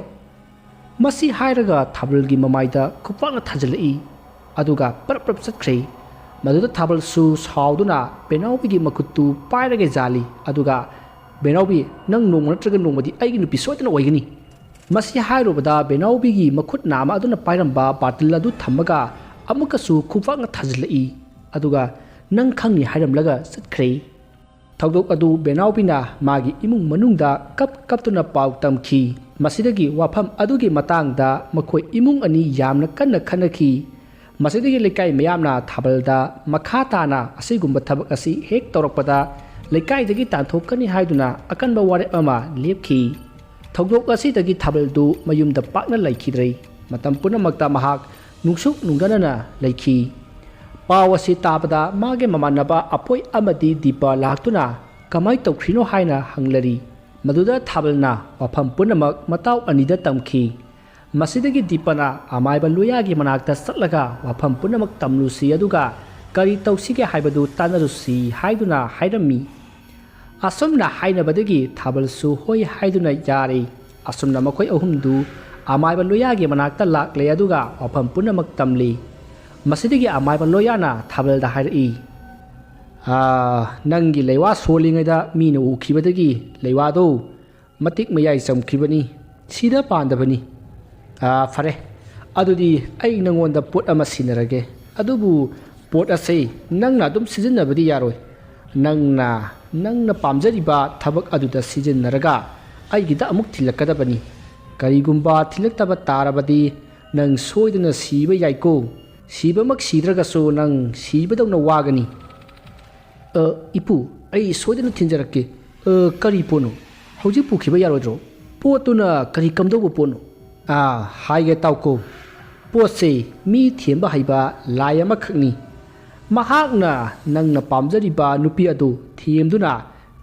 ꯃꯁꯤ ꯍꯥꯏꯔꯒ ꯊꯥꯕꯜꯒꯤ ꯃꯃꯥꯏꯗ ꯈꯨꯄꯥꯛꯅ ꯊꯥꯖꯤꯜꯂꯛꯏ꯫ ꯑꯗꯨꯒ ꯄꯔꯞ ꯄꯔꯞ ꯆꯠꯈ꯭ꯔꯦ꯫ ꯃꯗꯨꯗ ꯊꯥꯕꯜꯁꯨ ꯁꯥꯎꯗꯨꯅ ꯕꯦꯅꯥꯎꯕꯤꯒꯤ ꯃꯈꯨꯠꯇꯨ ꯄꯥꯏꯔꯒ ꯖꯥꯜꯂꯤ꯫ ꯑꯗꯨꯒ, "ꯕꯦꯅꯥꯎꯕꯤ, ꯅꯪ ꯅꯣꯡꯃ ꯅꯠꯇ꯭ꯔꯒ ꯅꯣꯡꯃꯗꯤ ꯑꯩꯒꯤ ꯅꯨꯄꯤ ꯁꯣꯏꯗꯅ ꯑꯣꯏꯒꯅꯤ꯫" ꯃꯁꯤ ꯍꯥꯏꯔꯨꯕꯗ ꯕꯦꯅꯥꯎꯕꯤꯒꯤ ꯃꯈꯨꯠ ꯅꯥꯝꯃ ꯑꯗꯨꯅ ꯄꯥꯏꯔꯝꯕ ꯕꯥꯇꯤꯜ ꯑꯗꯨ ꯊꯝꯃꯒ ꯑꯃꯨꯛꯀꯁꯨ ꯈꯨꯄꯥꯛꯅ ꯊꯥꯖꯤꯜꯂꯛꯏ꯫ ꯑꯗꯨꯒ, "ꯅꯪ ꯈꯪꯅꯤ" ꯍꯥꯏꯔꯝꯂꯒ ꯆꯠꯈ꯭ꯔꯦ꯫ ꯊꯧꯗꯣꯛ ꯑꯗꯨ ꯕꯦꯅꯥꯎꯕꯤꯅ ꯃꯥꯒꯤ ꯏꯃꯨꯡ ꯃꯅꯨꯡꯗ ꯀꯞ ꯀꯞꯇꯨꯅ ꯄꯥꯎ ꯇꯝꯈꯤ꯫ ꯃꯁꯤꯗꯒꯤ ꯋꯥꯐꯝ ꯑꯗꯨꯒꯤ ꯃꯇꯥꯡꯗ ꯃꯈꯣꯏ ꯏꯃꯨꯡ ꯑꯅꯤ ꯌꯥꯝꯅ ꯀꯟꯅ ꯈꯟꯅꯈꯤ꯫ ꯃꯁꯤꯗꯒꯤ ꯂꯩꯀꯥꯏ ꯃꯌꯥꯝꯅ ꯊꯥꯕꯜꯗ ꯃꯈꯥ ꯇꯥꯅ ꯑꯁꯤꯒꯨꯝꯕ ꯊꯕꯛ ꯑꯁꯤ ꯍꯦꯛ ꯇꯧꯔꯛꯄꯗ ꯂꯩꯀꯥꯏꯗꯒꯤ ꯇꯥꯟꯊꯣꯛꯀꯅꯤ ꯍꯥꯏꯗꯨꯅ ꯑꯀꯟꯕ ꯋꯥꯔꯦꯞ ꯑꯃ ꯂꯦꯞꯈꯤ꯫ ꯊꯧꯗꯣꯛ ꯑꯁꯤꯗꯒꯤ ꯊꯥꯕꯜꯗꯨ ꯃꯌꯨꯝꯗ ꯄꯥꯛꯅ ꯂꯩꯈꯤꯗ꯭ꯔꯦ꯫ ꯃꯇꯝ ꯄꯨꯝꯅꯃꯛꯇ ꯃꯍꯥꯛ ꯅꯨꯡꯁꯨꯛ ꯅꯨꯡꯗꯅꯅ ꯂꯩꯈꯤ꯫ ꯄꯥꯎ ꯑꯁꯤ ꯇꯥꯕꯗ ꯃꯥꯒꯤ ꯃꯃꯥꯟꯅꯕ ꯑꯄꯣꯏ ꯑꯃꯗꯤ ꯗꯤꯄꯥ ꯂꯥꯛꯇꯨꯅ ꯀꯃꯥꯏ ꯇꯧꯈ꯭ꯔꯤꯅꯣ ꯍꯥꯏꯅ ꯍꯪꯂꯔꯤ꯫ ꯃꯗꯨꯗ ꯊꯥꯕꯜꯅ ꯋꯥꯐꯝ ꯄꯨꯝꯅꯃꯛ ꯃꯇꯥꯎ ꯑꯅꯤꯗ ꯇꯝꯈꯤ꯫ ꯃꯁꯤꯗꯒꯤ ꯗꯤꯄꯥꯅ ꯑꯃꯥꯏꯕ ꯂꯣꯌꯥꯒꯤ ꯃꯅꯥꯛꯇ ꯆꯠꯂꯒ ꯋꯥꯐꯝ ꯄꯨꯝꯅꯃꯛ ꯇꯝꯂꯨꯁꯤ, ꯑꯗꯨꯒ ꯀꯔꯤ ꯇꯧꯁꯤꯒꯦ ꯍꯥꯏꯕꯗꯨ ꯇꯥꯟꯅꯔꯨꯁꯤ ꯍꯥꯏꯗꯨꯅ ꯍꯥꯏꯔꯝꯃꯤ꯫ ꯑꯁꯨꯝꯅ ꯍꯥꯏꯅꯕꯗꯒꯤ ꯊꯥꯕꯜꯁꯨ ꯍꯣꯏ ꯍꯥꯏꯗꯨꯅ ꯌꯥꯔꯦ꯫ ꯑꯁꯨꯝꯅ ꯃꯈꯣꯏ ꯑꯍꯨꯝꯗꯨ ꯑꯃꯥꯏꯕ ꯂꯣꯌꯥꯒꯤ ꯃꯅꯥꯛꯇ ꯂꯥꯛꯂꯦ, ꯑꯗꯨꯒ ꯋꯥꯐꯝ ꯄꯨꯝꯅꯃꯛ ꯇꯝꯂꯤ꯫ ꯃꯁꯤꯗꯒꯤ ꯑꯃꯥꯏꯕ ꯂꯣꯌꯥꯅ ꯊꯥꯕꯜꯗ ꯍꯥꯏꯔꯛꯏ, "ꯑꯥ, ꯅꯪꯒꯤ ꯂꯩꯋꯥ ꯁꯣꯜꯂꯤꯉꯩꯗ ꯃꯤꯅ ꯎꯈꯤꯕꯗꯒꯤ ꯂꯩꯋꯥꯗꯣ ꯃꯇꯤꯛ ꯃꯌꯥꯏ ꯆꯝꯈꯤꯕꯅꯤ꯫ ꯁꯤꯗ ꯄꯥꯟꯗꯕꯅꯤ꯫ ꯑꯥ, ꯐꯔꯦ꯫ ꯑꯗꯨꯗꯤ ꯑꯩ ꯅꯪꯉꯣꯟꯗ ꯄꯣꯠ ꯑꯃ ꯁꯤꯟꯅꯔꯒꯦ꯫ ꯑꯗꯨꯕꯨ ꯄꯣꯠ ꯑꯁꯤ ꯅꯪꯅ ꯑꯗꯨꯝ ꯁꯤꯖꯤꯟꯅꯕꯗꯤ ꯌꯥꯔꯣꯏ꯫ ꯅꯪꯅ, ꯅꯪꯅ ꯄꯥꯝꯖꯔꯤꯕ ꯊꯕꯛ ꯑꯗꯨꯗ ꯁꯤꯖꯤꯟꯅꯔꯒ ꯑꯩꯒꯤꯗ ꯑꯃꯨꯛ ꯊꯤꯜꯂꯛꯀꯗꯕꯅꯤ꯫ ꯀꯔꯤꯒꯨꯝꯕ ꯊꯤꯜꯂꯛꯇꯕ ꯇꯥꯔꯕꯗꯤ ꯅꯪ ꯁꯣꯏꯗꯅ ꯁꯤꯕ ꯌꯥꯏꯀꯣ꯫ ꯁꯤꯕꯃꯛ ꯁꯤꯗ꯭ꯔꯒꯁꯨ ꯅꯪ ꯁꯤꯕꯗꯧꯅ ꯋꯥꯒꯅꯤ꯫" "ꯑ, ꯏꯄꯨ, ꯑꯩ ꯁꯣꯏꯗꯅ ꯊꯤꯟꯖꯔꯛꯀꯦ꯫ ꯑ, ꯀꯔꯤ ꯄꯣꯠꯅꯣ? ꯍꯧꯖꯤꯛ ꯄꯨꯈꯤꯕ ꯌꯥꯔꯣꯏꯗ꯭ꯔꯣ? ꯄꯣꯠꯇꯨꯅ ꯀꯔꯤ ꯀꯝꯗꯧꯕ ꯄꯣꯠꯅꯣ?" "ꯑꯥ, ꯍꯥꯏꯒꯦ ꯇꯥꯎꯀꯣ꯫ ꯄꯣꯠꯁꯦ ꯃꯤ ꯊꯦꯝꯕ ꯍꯩꯕ ꯂꯥꯏ ꯑꯃꯈꯛꯅꯤ꯫ ꯃꯍꯥꯛꯅ ꯅꯪꯅ ꯄꯥꯝꯖꯔꯤꯕ ꯅꯨꯄꯤ ꯑꯗꯨ ꯊꯦꯝꯗꯨꯅ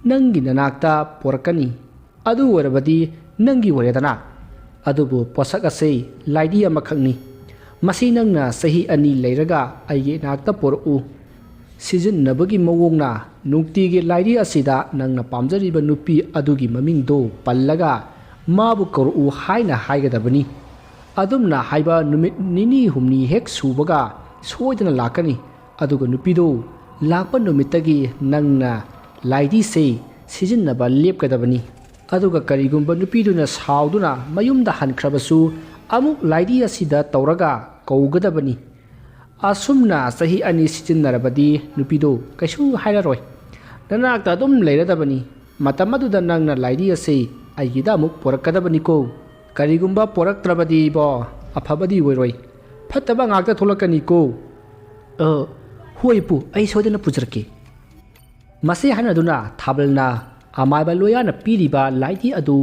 ꯅꯪꯒꯤ ꯅꯅꯥꯛꯇ ꯄꯣꯔꯛꯀꯅꯤ꯫ ꯑꯗꯨ ꯑꯣꯏꯔꯕꯗꯤ ꯅꯪꯒꯤ ꯑꯣꯏꯔꯦꯗꯅ꯫ ꯑꯗꯨꯕꯨ ꯄꯣꯠꯁꯛ ꯑꯁꯤ ꯂꯥꯏꯗꯤ ꯑꯃꯈꯛꯅꯤ꯫ ꯃꯁꯤ ꯅꯪꯅ ꯆꯍꯤ ꯑꯅꯤ ꯂꯩꯔꯒ ꯑꯩꯒꯤ ꯏꯅꯥꯛꯇ ꯄꯣꯔꯛꯎ꯫ ꯁꯤꯖꯤꯟꯅꯕꯒꯤ ꯃꯑꯣꯡꯅ ꯅꯨꯡꯇꯤꯒꯤ ꯂꯥꯏꯗꯤ ꯑꯁꯤꯗ ꯅꯪꯅ ꯄꯥꯝꯖꯔꯤꯕ ꯅꯨꯄꯤ ꯑꯗꯨꯒꯤ ꯃꯃꯤꯡꯗꯨ ꯄꯜꯂꯒ ꯃꯥꯕꯨ ꯀꯧꯔꯛꯎ ꯍꯥꯏꯅ ꯍꯥꯏꯒꯗꯕꯅꯤ꯫ ꯑꯗꯨꯝꯅ ꯍꯥꯏꯕ ꯅꯨꯃꯤꯠ ꯅꯤꯅꯤ ꯍꯨꯝꯅꯤ ꯍꯦꯛ ꯁꯨꯕꯒ ꯁꯣꯏꯗꯅ ꯂꯥꯛꯀꯅꯤ꯫ ꯑꯗꯨꯒ ꯅꯨꯄꯤꯗꯨ ꯂꯥꯛꯄ ꯅꯨꯃꯤꯠꯇꯒꯤ ꯅꯪꯅ ꯂꯥꯏꯗꯤꯁꯦ ꯁꯤꯖꯤꯟꯅꯕ ꯂꯦꯞꯀꯗꯕꯅꯤ꯫ ꯑꯗꯨꯒ ꯀꯔꯤꯒꯨꯝꯕ ꯅꯨꯄꯤꯗꯨꯅ ꯁꯥꯎꯗꯨꯅ ꯃꯌꯨꯝꯗ ꯍꯟꯈ꯭ꯔꯕꯁꯨ ꯑꯃꯨꯛ ꯂꯥꯏꯗꯤ ꯑꯁꯤꯗ ꯇꯧꯔꯒ ꯀꯧꯒꯗꯕꯅꯤ꯫ ꯑꯁꯨꯝꯅ ꯆꯍꯤ ꯑꯅꯤ ꯁꯤꯖꯤꯟꯅꯔꯕꯗꯤ ꯅꯨꯄꯤꯗꯨ ꯀꯩꯁꯨ ꯍꯥꯏꯔꯔꯣꯏ꯫ ꯅꯅꯥꯛꯇ ꯑꯗꯨꯝ ꯂꯩꯔꯗꯕꯅꯤ꯫ ꯃꯇꯝ ꯑꯗꯨꯗ ꯅꯪꯅ ꯂꯥꯏꯗꯤ ꯑꯁꯤ ꯑꯩꯒꯤꯗ ꯑꯃꯨꯛ ꯄꯣꯔꯛꯀꯗꯕꯅꯤꯀꯣ꯫ ꯀꯔꯤꯒꯨꯝꯕ ꯄꯣꯔꯛꯇ꯭ꯔꯕꯗꯤꯕꯣ, ꯑꯐꯕꯗꯤ ꯑꯣꯏꯔꯣꯏ꯫ ꯐꯠꯇꯕ ꯉꯥꯛꯇ ꯊꯣꯛꯂꯛꯀꯅꯤꯀꯣ꯫ ꯑ, ꯍꯣꯏ ꯏꯄꯨ, ꯑꯩ ꯁꯣꯏꯗꯅ ꯄꯨꯖꯔꯛꯀꯦ꯫ ꯃꯁꯤ ꯍꯥꯏꯅꯗꯨꯅ ꯊꯥꯕꯜꯅ ꯑꯃꯥꯏꯕ ꯂꯣꯌꯥꯅ ꯄꯤꯔꯤꯕ ꯂꯥꯏꯙꯤ ꯑꯗꯨ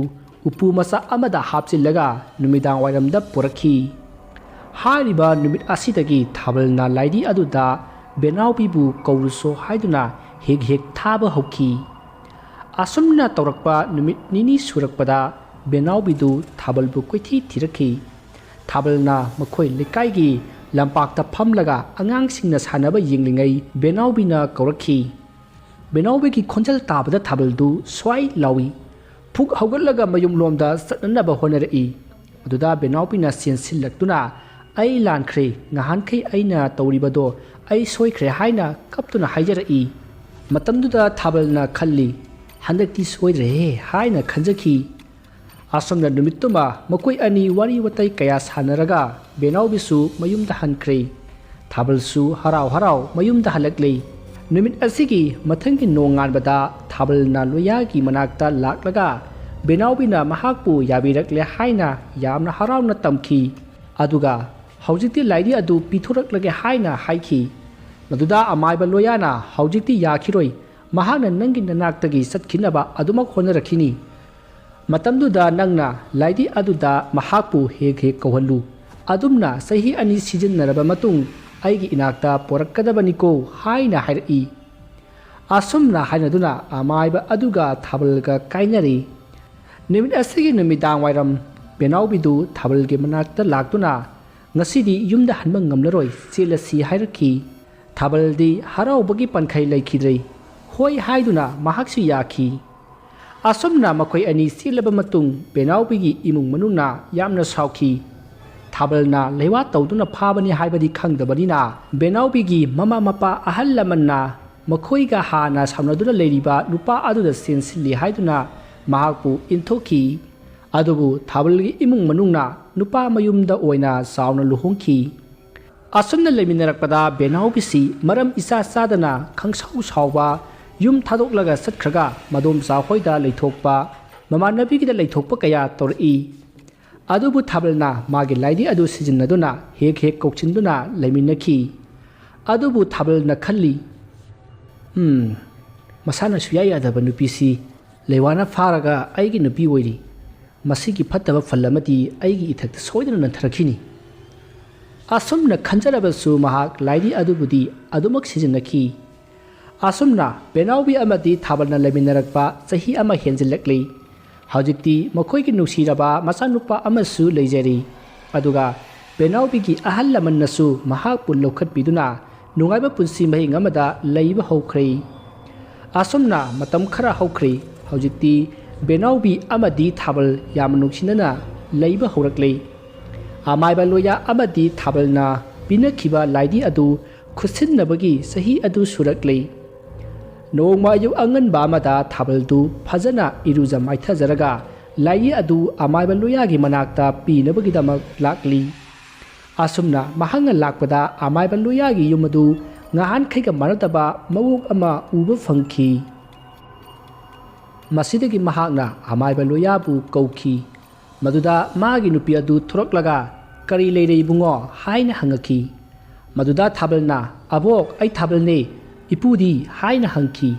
ꯎꯄꯨ ꯃꯆꯥ ꯑꯃꯗ ꯍꯥꯞꯆꯤꯜꯂꯒ ꯅꯨꯃꯤꯗꯥꯡ ꯋꯥꯏꯔꯝꯗ ꯄꯨꯔꯛꯈꯤ꯫ ꯍꯥꯏꯔꯤꯕ ꯅꯨꯃꯤꯠ ꯑꯁꯤꯗꯒꯤ ꯊꯥꯕꯜꯅ ꯂꯥꯏꯙꯤ ꯑꯗꯨꯗ ꯕꯦꯅꯥꯎꯕꯤꯕꯨ ꯀꯧꯔꯨꯁꯣ ꯍꯥꯏꯗꯨꯅ ꯍꯦꯛ ꯍꯦꯛ ꯊꯥꯕ ꯍꯧꯈꯤ꯫ ꯑꯁꯨꯝꯅ ꯇꯧꯔꯛꯄ ꯅꯨꯃꯤꯠ ꯅꯤꯅꯤ ꯁꯨꯔꯛꯄꯗ ꯕꯦꯅꯥꯎꯕꯤꯗꯨ ꯊꯥꯕꯜꯕꯨ ꯀꯣꯏꯊꯤ ꯊꯤꯔꯛꯈꯤ꯫ ꯊꯥꯕꯜꯅ ꯃꯈꯣꯏ ꯂꯩꯀꯥꯏꯒꯤ ꯂꯝꯄꯥꯛꯇ ꯐꯝꯂꯒ ꯑꯉꯥꯡꯁꯤꯡꯅ ꯁꯥꯟꯅꯕ ꯌꯦꯡꯂꯤꯉꯩ ꯕꯦꯅꯥꯎꯕꯤꯅ ꯀꯧꯔꯛꯈꯤ꯫ ꯕꯦꯅꯥꯎꯕꯤꯒꯤ ꯈꯣꯟꯖꯦꯜ ꯇꯥꯕꯗ ꯊꯥꯕꯜꯗꯨ ꯁ꯭ꯋꯥꯏ ꯂꯥꯎꯏ꯫ ꯐꯨꯛ ꯍꯧꯒꯠꯂꯒ ꯃꯌꯨꯝꯂꯣꯝꯗ ꯆꯠꯅꯅꯕ ꯍꯣꯠꯅꯔꯛꯏ꯫ ꯑꯗꯨꯗ ꯕꯦꯅꯥꯎꯕꯤꯅ ꯆꯦꯟꯁꯤꯜꯂꯛꯇꯨꯅ, "ꯑꯩ ꯂꯥꯟꯈ꯭ꯔꯦ, ꯉꯍꯥꯟꯈꯩ ꯑꯩꯅ ꯇꯧꯔꯤꯕꯗꯣ ꯑꯩ ꯁꯣꯏꯈ꯭ꯔꯦ" ꯍꯥꯏꯅ ꯀꯞꯇꯨꯅ ꯍꯥꯏꯖꯔꯛꯏ꯫ ꯃꯇꯝꯗꯨꯗ ꯊꯥꯕꯜꯅ ꯈꯜꯂꯤ, "ꯍꯟꯗꯛꯇꯤ ꯁꯣꯏꯗ꯭ꯔꯦꯍꯦ" ꯍꯥꯏꯅ ꯈꯟꯖꯈꯤ꯫ ꯑꯁꯨꯝꯅ ꯅꯨꯃꯤꯠꯇꯨꯃ ꯃꯈꯣꯏ ꯑꯅꯤ ꯋꯥꯔꯤ ꯋꯥꯇꯥꯏ ꯀꯌꯥ ꯁꯥꯟꯅꯔꯒ ꯕꯦꯅꯥꯎꯕꯤꯁꯨ ꯃꯌꯨꯝꯗ ꯍꯟꯈ꯭ꯔꯦ꯫ ꯊꯥꯕꯜꯁꯨ ꯍꯔꯥꯎ ꯍꯔꯥꯎ ꯃꯌꯨꯝꯗ ꯍꯜꯂꯛꯂꯦ꯫ ꯅꯨꯃꯤꯠ ꯑꯁꯤꯒꯤ ꯃꯊꯪꯒꯤ ꯅꯣꯡꯉꯥꯟꯕꯗ ꯊꯥꯕꯜꯅ ꯂꯣꯌꯥꯒꯤ ꯃꯅꯥꯛꯇ ꯂꯥꯛꯂꯒ ꯕꯦꯅꯥꯎꯕꯤꯅ ꯃꯍꯥꯛꯄꯨ ꯌꯥꯕꯤꯔꯛꯂꯦ ꯍꯥꯏꯅ ꯌꯥꯝꯅ ꯍꯔꯥꯎꯅ ꯇꯝꯈꯤ꯫ ꯑꯗꯨꯒ ꯍꯧꯖꯤꯛꯇꯤ ꯂꯥꯏꯙꯤ ꯑꯗꯨ ꯄꯤꯊꯣꯔꯛꯂꯒꯦ ꯍꯥꯏꯅ ꯍꯥꯏꯈꯤ꯫ ꯃꯗꯨꯗ ꯑꯃꯥꯏꯕ ꯂꯣꯌꯥꯅ, "ꯍꯧꯖꯤꯛꯇꯤ ꯌꯥꯈꯤꯔꯣꯏ, ꯃꯍꯥꯛꯅ ꯅꯪꯒꯤ ꯅꯅꯥꯛꯇꯒꯤ ꯆꯠꯈꯤꯅꯕ ꯑꯗꯨꯃꯛ ꯍꯣꯠꯅꯔꯛꯈꯤꯅꯤ꯫ ꯃꯇꯝꯗꯨꯗ ꯅꯪꯅ ꯂꯥꯏꯙꯤ ꯑꯗꯨꯗ ꯃꯍꯥꯛꯄꯨ ꯍꯦꯛ ꯍꯦꯛ ꯀꯧꯍꯜꯂꯨ꯫ ꯑꯗꯨꯝꯅ ꯆꯍꯤ ꯑꯅꯤ ꯁꯤꯖꯤꯟꯅꯔꯕ ꯃꯇꯨꯡ ꯑꯩꯒꯤ ꯏꯅꯥꯛꯇ ꯄꯣꯔꯛꯀꯗꯕꯅꯤꯀꯣ" ꯍꯥꯏꯅ ꯍꯥꯏꯔꯛꯏ꯫ ꯑꯁꯨꯝꯅ ꯍꯥꯏꯅꯗꯨꯅ ꯑꯃꯥꯏꯕ ꯑꯗꯨꯒ ꯊꯥꯕꯜꯒ ꯀꯥꯏꯅꯔꯤ꯫ ꯅꯨꯃꯤꯠ ꯑꯁꯤꯒꯤ ꯅꯨꯃꯤꯗꯥꯡ ꯋꯥꯏꯔꯝ ꯕꯦꯅꯥꯎꯕꯤꯗꯨ ꯊꯥꯕꯜꯒꯤ ꯃꯅꯥꯛꯇ ꯂꯥꯛꯇꯨꯅ, "ꯉꯁꯤꯗꯤ ꯌꯨꯝꯗ ꯍꯟꯕ ꯉꯝꯂꯔꯣꯏ, ꯆꯦꯜꯂꯁꯤ" ꯍꯥꯏꯔꯛꯈꯤ꯫ ꯊꯥꯕꯜꯗꯤ ꯍꯔꯥꯎꯕꯒꯤ ꯄꯟꯈꯩ ꯂꯩꯈꯤꯗ꯭ꯔꯦ꯫ ꯍꯣꯏ ꯍꯥꯏꯗꯨꯅ ꯃꯍꯥꯛꯁꯨ ꯌꯥꯈꯤ꯫ ꯑꯁꯨꯝꯅ ꯃꯈꯣꯏ ꯑꯅꯤ ꯆꯦꯜꯂꯕ ꯃꯇꯨꯡ ꯕꯦꯅꯥꯎꯕꯤꯒꯤ ꯏꯃꯨꯡ ꯃꯅꯨꯡꯅ ꯌꯥꯝꯅ ꯁꯥꯎꯈꯤ꯫ ꯊꯥꯕꯜꯅ ꯂꯩꯋꯥ ꯇꯧꯗꯨꯅ ꯐꯥꯕꯅꯤ ꯍꯥꯏꯕꯗꯤ ꯈꯪꯗꯕꯅꯤꯅ ꯕꯦꯅꯥꯎꯕꯤꯒꯤ ꯃꯃꯥ ꯃꯄꯥ ꯑꯍꯜ ꯂꯃꯟꯅ ꯃꯈꯣꯏꯒ ꯍꯥꯟꯅ ꯁꯥꯎꯅꯗꯨꯅ ꯂꯩꯔꯤꯕ ꯅꯨꯄꯥ ꯑꯗꯨꯗ ꯆꯦꯟꯁꯤꯜꯂꯤ ꯍꯥꯏꯗꯨꯅ ꯃꯍꯥꯛꯄꯨ ꯏꯟꯊꯣꯛꯈꯤ꯫ ꯑꯗꯨꯕꯨ ꯊꯥꯕꯜꯒꯤ ꯏꯃꯨꯡ ꯃꯅꯨꯡꯅ ꯅꯨꯄꯥ ꯃꯌꯨꯝꯗ ꯑꯣꯏꯅ ꯆꯥꯎꯅ ꯂꯨꯍꯣꯡꯈꯤ꯫ ꯑꯁꯨꯝꯅ ꯂꯩꯃꯤꯟꯅꯔꯛꯄꯗ ꯕꯦꯅꯥꯎꯕꯤꯁꯤ ꯃꯔꯝ ꯏꯆꯥ ꯆꯥꯗꯅ ꯈꯪꯁꯥꯎ ꯁꯥꯎꯕ, ꯌꯨꯝ ꯊꯥꯗꯣꯛꯂꯒ ꯆꯠꯈ꯭ꯔꯒ ꯃꯗꯣꯝꯆꯥ ꯍꯣꯏꯗ ꯂꯩꯊꯣꯛꯄ, ꯃꯃꯥꯟꯅꯕꯤꯒꯤꯗ ꯂꯩꯊꯣꯛꯄ ꯀꯌꯥ ꯇꯧꯔꯛꯏ꯫ ꯑꯗꯨꯕꯨ ꯊꯥꯕꯜꯅ ꯃꯥꯒꯤ ꯂꯥꯏꯙꯤ ꯑꯗꯨ ꯁꯤꯖꯤꯟꯅꯗꯨꯅ ꯍꯦꯛ ꯍꯦꯛ ꯀꯧꯁꯤꯟꯗꯨꯅ ꯂꯩꯃꯤꯟꯅꯈꯤ꯫ ꯑꯗꯨꯕꯨ ꯊꯥꯕꯜꯅ ꯈꯜꯂꯤ, "ꯎꯝ, ꯃꯁꯥꯅ ꯁꯨꯌꯥ ꯌꯥꯗꯕ ꯅꯨꯄꯤꯁꯤ ꯂꯩꯋꯥꯅ ꯐꯥꯔꯒ ꯑꯩꯒꯤ ꯅꯨꯄꯤ ꯑꯣꯏꯔꯤ꯫ ꯃꯁꯤꯒꯤ ꯐꯠꯇꯕ ꯐꯜ ꯑꯃꯗꯤ ꯑꯩꯒꯤ ꯏꯊꯛꯇ ꯁꯣꯏꯗꯅ ꯅꯟꯊꯔꯛꯈꯤꯅꯤ꯫ ꯑꯁꯨꯝꯅ ꯈꯟꯖꯔꯕꯁꯨ ꯃꯍꯥꯛ ꯂꯥꯏꯗꯤ ꯑꯗꯨꯕꯨꯗꯤ ꯑꯗꯨꯃꯛ ꯁꯤꯖꯤꯟꯅꯈꯤ꯫ ꯑꯁꯨꯝꯅ ꯕꯦꯅꯥꯎꯕꯤ ꯑꯃꯗꯤ ꯊꯥꯕꯜꯅ ꯂꯩꯃꯤꯟꯅꯔꯛꯄ ꯆꯍꯤ ꯑꯃ ꯍꯦꯟꯖꯤꯜꯂꯛꯂꯤ꯫ ꯍꯧꯖꯤꯛꯇꯤ ꯃꯈꯣꯏꯒꯤ ꯅꯨꯡꯁꯤꯔꯕ ꯃꯆꯥꯅꯨꯄꯥ ꯑꯃꯁꯨ ꯂꯩꯖꯔꯤ꯫ ꯑꯗꯨꯒ ꯕꯦꯅꯥꯎꯕꯤꯒꯤ ꯑꯍꯜ ꯂꯃꯟꯅꯁꯨ ꯃꯍꯥꯛꯄꯨ ꯂꯧꯈꯠꯄꯤꯗꯨꯅ ꯅꯨꯡꯉꯥꯏꯕ ꯄꯨꯟꯁꯤ ꯃꯍꯤꯡ ꯑꯃꯗ ꯂꯩꯕ ꯍꯧꯈ꯭ꯔꯦ꯫ ꯑꯁꯨꯝꯅ ꯃꯇꯝ ꯈꯔ ꯍꯧꯈ꯭ꯔꯦ꯫ ꯍꯧꯖꯤꯛꯇꯤ ꯕꯦꯅꯥꯎꯕꯤ ꯑꯃꯗꯤ ꯊꯥꯕꯜ ꯌꯥꯝꯅ ꯅꯨꯡꯁꯤꯅꯅ ꯂꯩꯕ ꯍꯧꯔꯛꯂꯦ꯫ ꯑꯃꯥꯏꯕ ꯂꯣꯌꯥ ꯑꯃꯗꯤ ꯊꯥꯕꯜꯅ ꯄꯤꯅꯈꯤꯕ ꯂꯥꯏꯗꯤ ꯑꯗꯨ ꯈꯨꯠꯁꯤꯟꯅꯕꯒꯤ ꯆꯍꯤ ꯑꯗꯨ ꯁꯨꯔꯛꯂꯦ꯫ ꯅꯣꯡꯃ ꯑꯌꯨꯛ ꯑꯉꯟꯕ ꯑꯃꯗ ꯊꯥꯕꯜꯗꯨ ꯐꯖꯅ ꯏꯔꯨꯖ ꯃꯥꯏꯊꯖꯔꯒ ꯂꯥꯏꯗꯤ ꯑꯗꯨ ꯑꯃꯥꯏꯕ ꯂꯣꯌꯥꯒꯤ ꯃꯅꯥꯛꯇ ꯄꯤꯅꯕꯒꯤꯗꯃꯛ ꯂꯥꯛꯂꯤ꯫ ꯑꯁꯨꯝꯅ ꯃꯍꯥꯛꯅ ꯂꯥꯛꯄꯗ ꯑꯃꯥꯏꯕ ꯂꯣꯌꯥꯒꯤ ꯌꯨꯝ ꯑꯗꯨ ꯉꯍꯥꯟꯈꯩꯒ ꯃꯥꯟꯅꯗꯕ ꯃꯑꯣꯡ ꯑꯃ ꯎꯕ ꯐꯪꯈꯤ꯫ ꯃꯁꯤꯗꯒꯤ ꯃꯍꯥꯛꯅ ꯑꯃꯥꯏꯕ ꯂꯣꯌꯥꯕꯨ ꯀꯧꯈꯤ꯫ ꯃꯗꯨꯗ ꯃꯥꯒꯤ ꯅꯨꯄꯤ ꯑꯗꯨ ꯊꯣꯔꯛꯂꯒ, "ꯀꯔꯤ ꯂꯩꯔꯦ ꯏꯕꯨꯡꯉꯣ?" ꯍꯥꯏꯅ ꯍꯪꯉꯛꯈꯤ꯫ ꯃꯗꯨꯗ ꯊꯥꯕꯜꯅ, "ꯑꯕꯣꯛ, ꯑꯩ ꯊꯥꯕꯜꯅꯦ, ꯏꯄꯨꯗꯤ?" ꯍꯥꯏꯅ ꯍꯪꯈꯤ꯫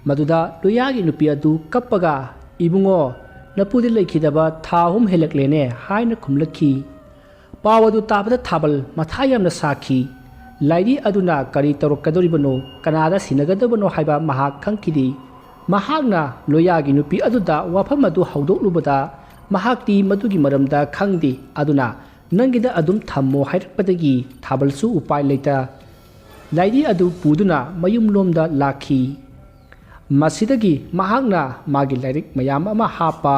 ꯃꯗꯨꯗ ꯂꯣꯌꯥꯒꯤ ꯅꯨꯄꯤ ꯑꯗꯨ ꯀꯞꯄꯒ, "ꯏꯕꯨꯡꯉꯣ, ꯅꯄꯨꯗꯤ ꯂꯩꯈꯤꯗꯕ ꯊꯥ ꯑꯍꯨꯝ ꯍꯦꯜꯂꯛꯂꯦꯅꯦ" ꯍꯥꯏꯅ ꯈꯨꯝꯂꯛꯈꯤ꯫ ꯄꯥꯎ ꯑꯗꯨ ꯇꯥꯕꯗ ꯊꯥꯕꯜ ꯃꯊꯥ ꯌꯥꯝꯅ ꯁꯥꯈꯤ꯫ ꯂꯥꯏꯗꯤ ꯑꯗꯨꯅ ꯀꯔꯤ ꯇꯧꯔꯛꯀꯗꯧꯔꯤꯕꯅꯣ, ꯀꯅꯥꯗ ꯁꯤꯟꯅꯒꯗꯕꯅꯣ ꯍꯥꯏꯕ ꯃꯍꯥꯛ ꯈꯪꯈꯤꯗꯦ꯫ ꯃꯍꯥꯛꯅ ꯂꯣꯌꯥꯒꯤ ꯅꯨꯄꯤ ꯑꯗꯨꯗ ꯋꯥꯐꯝ ꯑꯗꯨ ꯍꯧꯗꯣꯛꯂꯨꯕꯗ, ꯃꯍꯥꯛꯇꯤ ꯃꯗꯨꯒꯤ ꯃꯔꯝꯗ ꯈꯪꯗꯦ꯫ ꯑꯗꯨꯅ, "ꯅꯪꯒꯤꯗ ꯑꯗꯨꯝ ꯊꯝꯃꯣ" ꯍꯥꯏꯔꯛꯄꯗꯒꯤ ꯊꯥꯕꯜꯁꯨ ꯎꯄꯥꯏ ꯂꯩꯇ ꯂꯥꯏꯗꯤ ꯑꯗꯨ ꯄꯨꯗꯨꯅ ꯃꯌꯨꯝꯂꯣꯝꯗ ꯂꯥꯛꯈꯤ꯫ ꯃꯁꯤꯗꯒꯤ ꯃꯍꯥꯛꯅ ꯃꯥꯒꯤ ꯂꯥꯏꯔꯤꯛ ꯃꯌꯥꯝ ꯑꯃ ꯍꯥꯞꯄ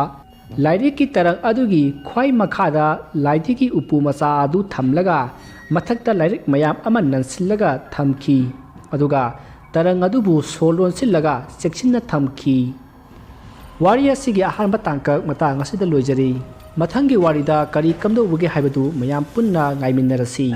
ꯂꯥꯏꯔꯤꯛꯀꯤ ꯇꯔꯪ ꯑꯗꯨꯒꯤ ꯈ꯭ꯋꯥꯏ ꯃꯈꯥꯗ ꯂꯥꯏꯗꯤꯒꯤ ꯎꯄꯨ ꯃꯆꯥ ꯑꯗꯨ ꯊꯝꯂꯒ, ꯃꯊꯛꯇ ꯂꯥꯏꯔꯤꯛ ꯃꯌꯥꯝ ꯑꯃ ꯅꯟꯁꯤꯜꯂꯒ ꯊꯝꯈꯤ꯫ ꯑꯗꯨꯒ ꯇꯔꯪ ꯑꯗꯨꯕꯨ ꯁꯣ ꯂꯣꯟꯁꯤꯜꯂꯒ ꯆꯦꯛꯁꯤꯟꯅ ꯊꯝꯈꯤ꯫ ꯋꯥꯔꯤ ꯑꯁꯤꯒꯤ ꯑꯍꯥꯟꯕ ꯇꯥꯡꯀꯛ ꯃꯇꯥꯡ ꯑꯁꯤꯗ ꯂꯣꯏꯖꯔꯤ꯫ ꯃꯊꯪꯒꯤ ꯋꯥꯔꯤꯗ ꯀꯔꯤ ꯀꯝꯗꯧꯕꯒꯦ ꯍꯥꯏꯕꯗꯨ ꯃꯌꯥꯝ ꯄꯨꯟꯅ ꯉꯥꯏꯃꯤꯟꯅꯔꯁꯤ꯫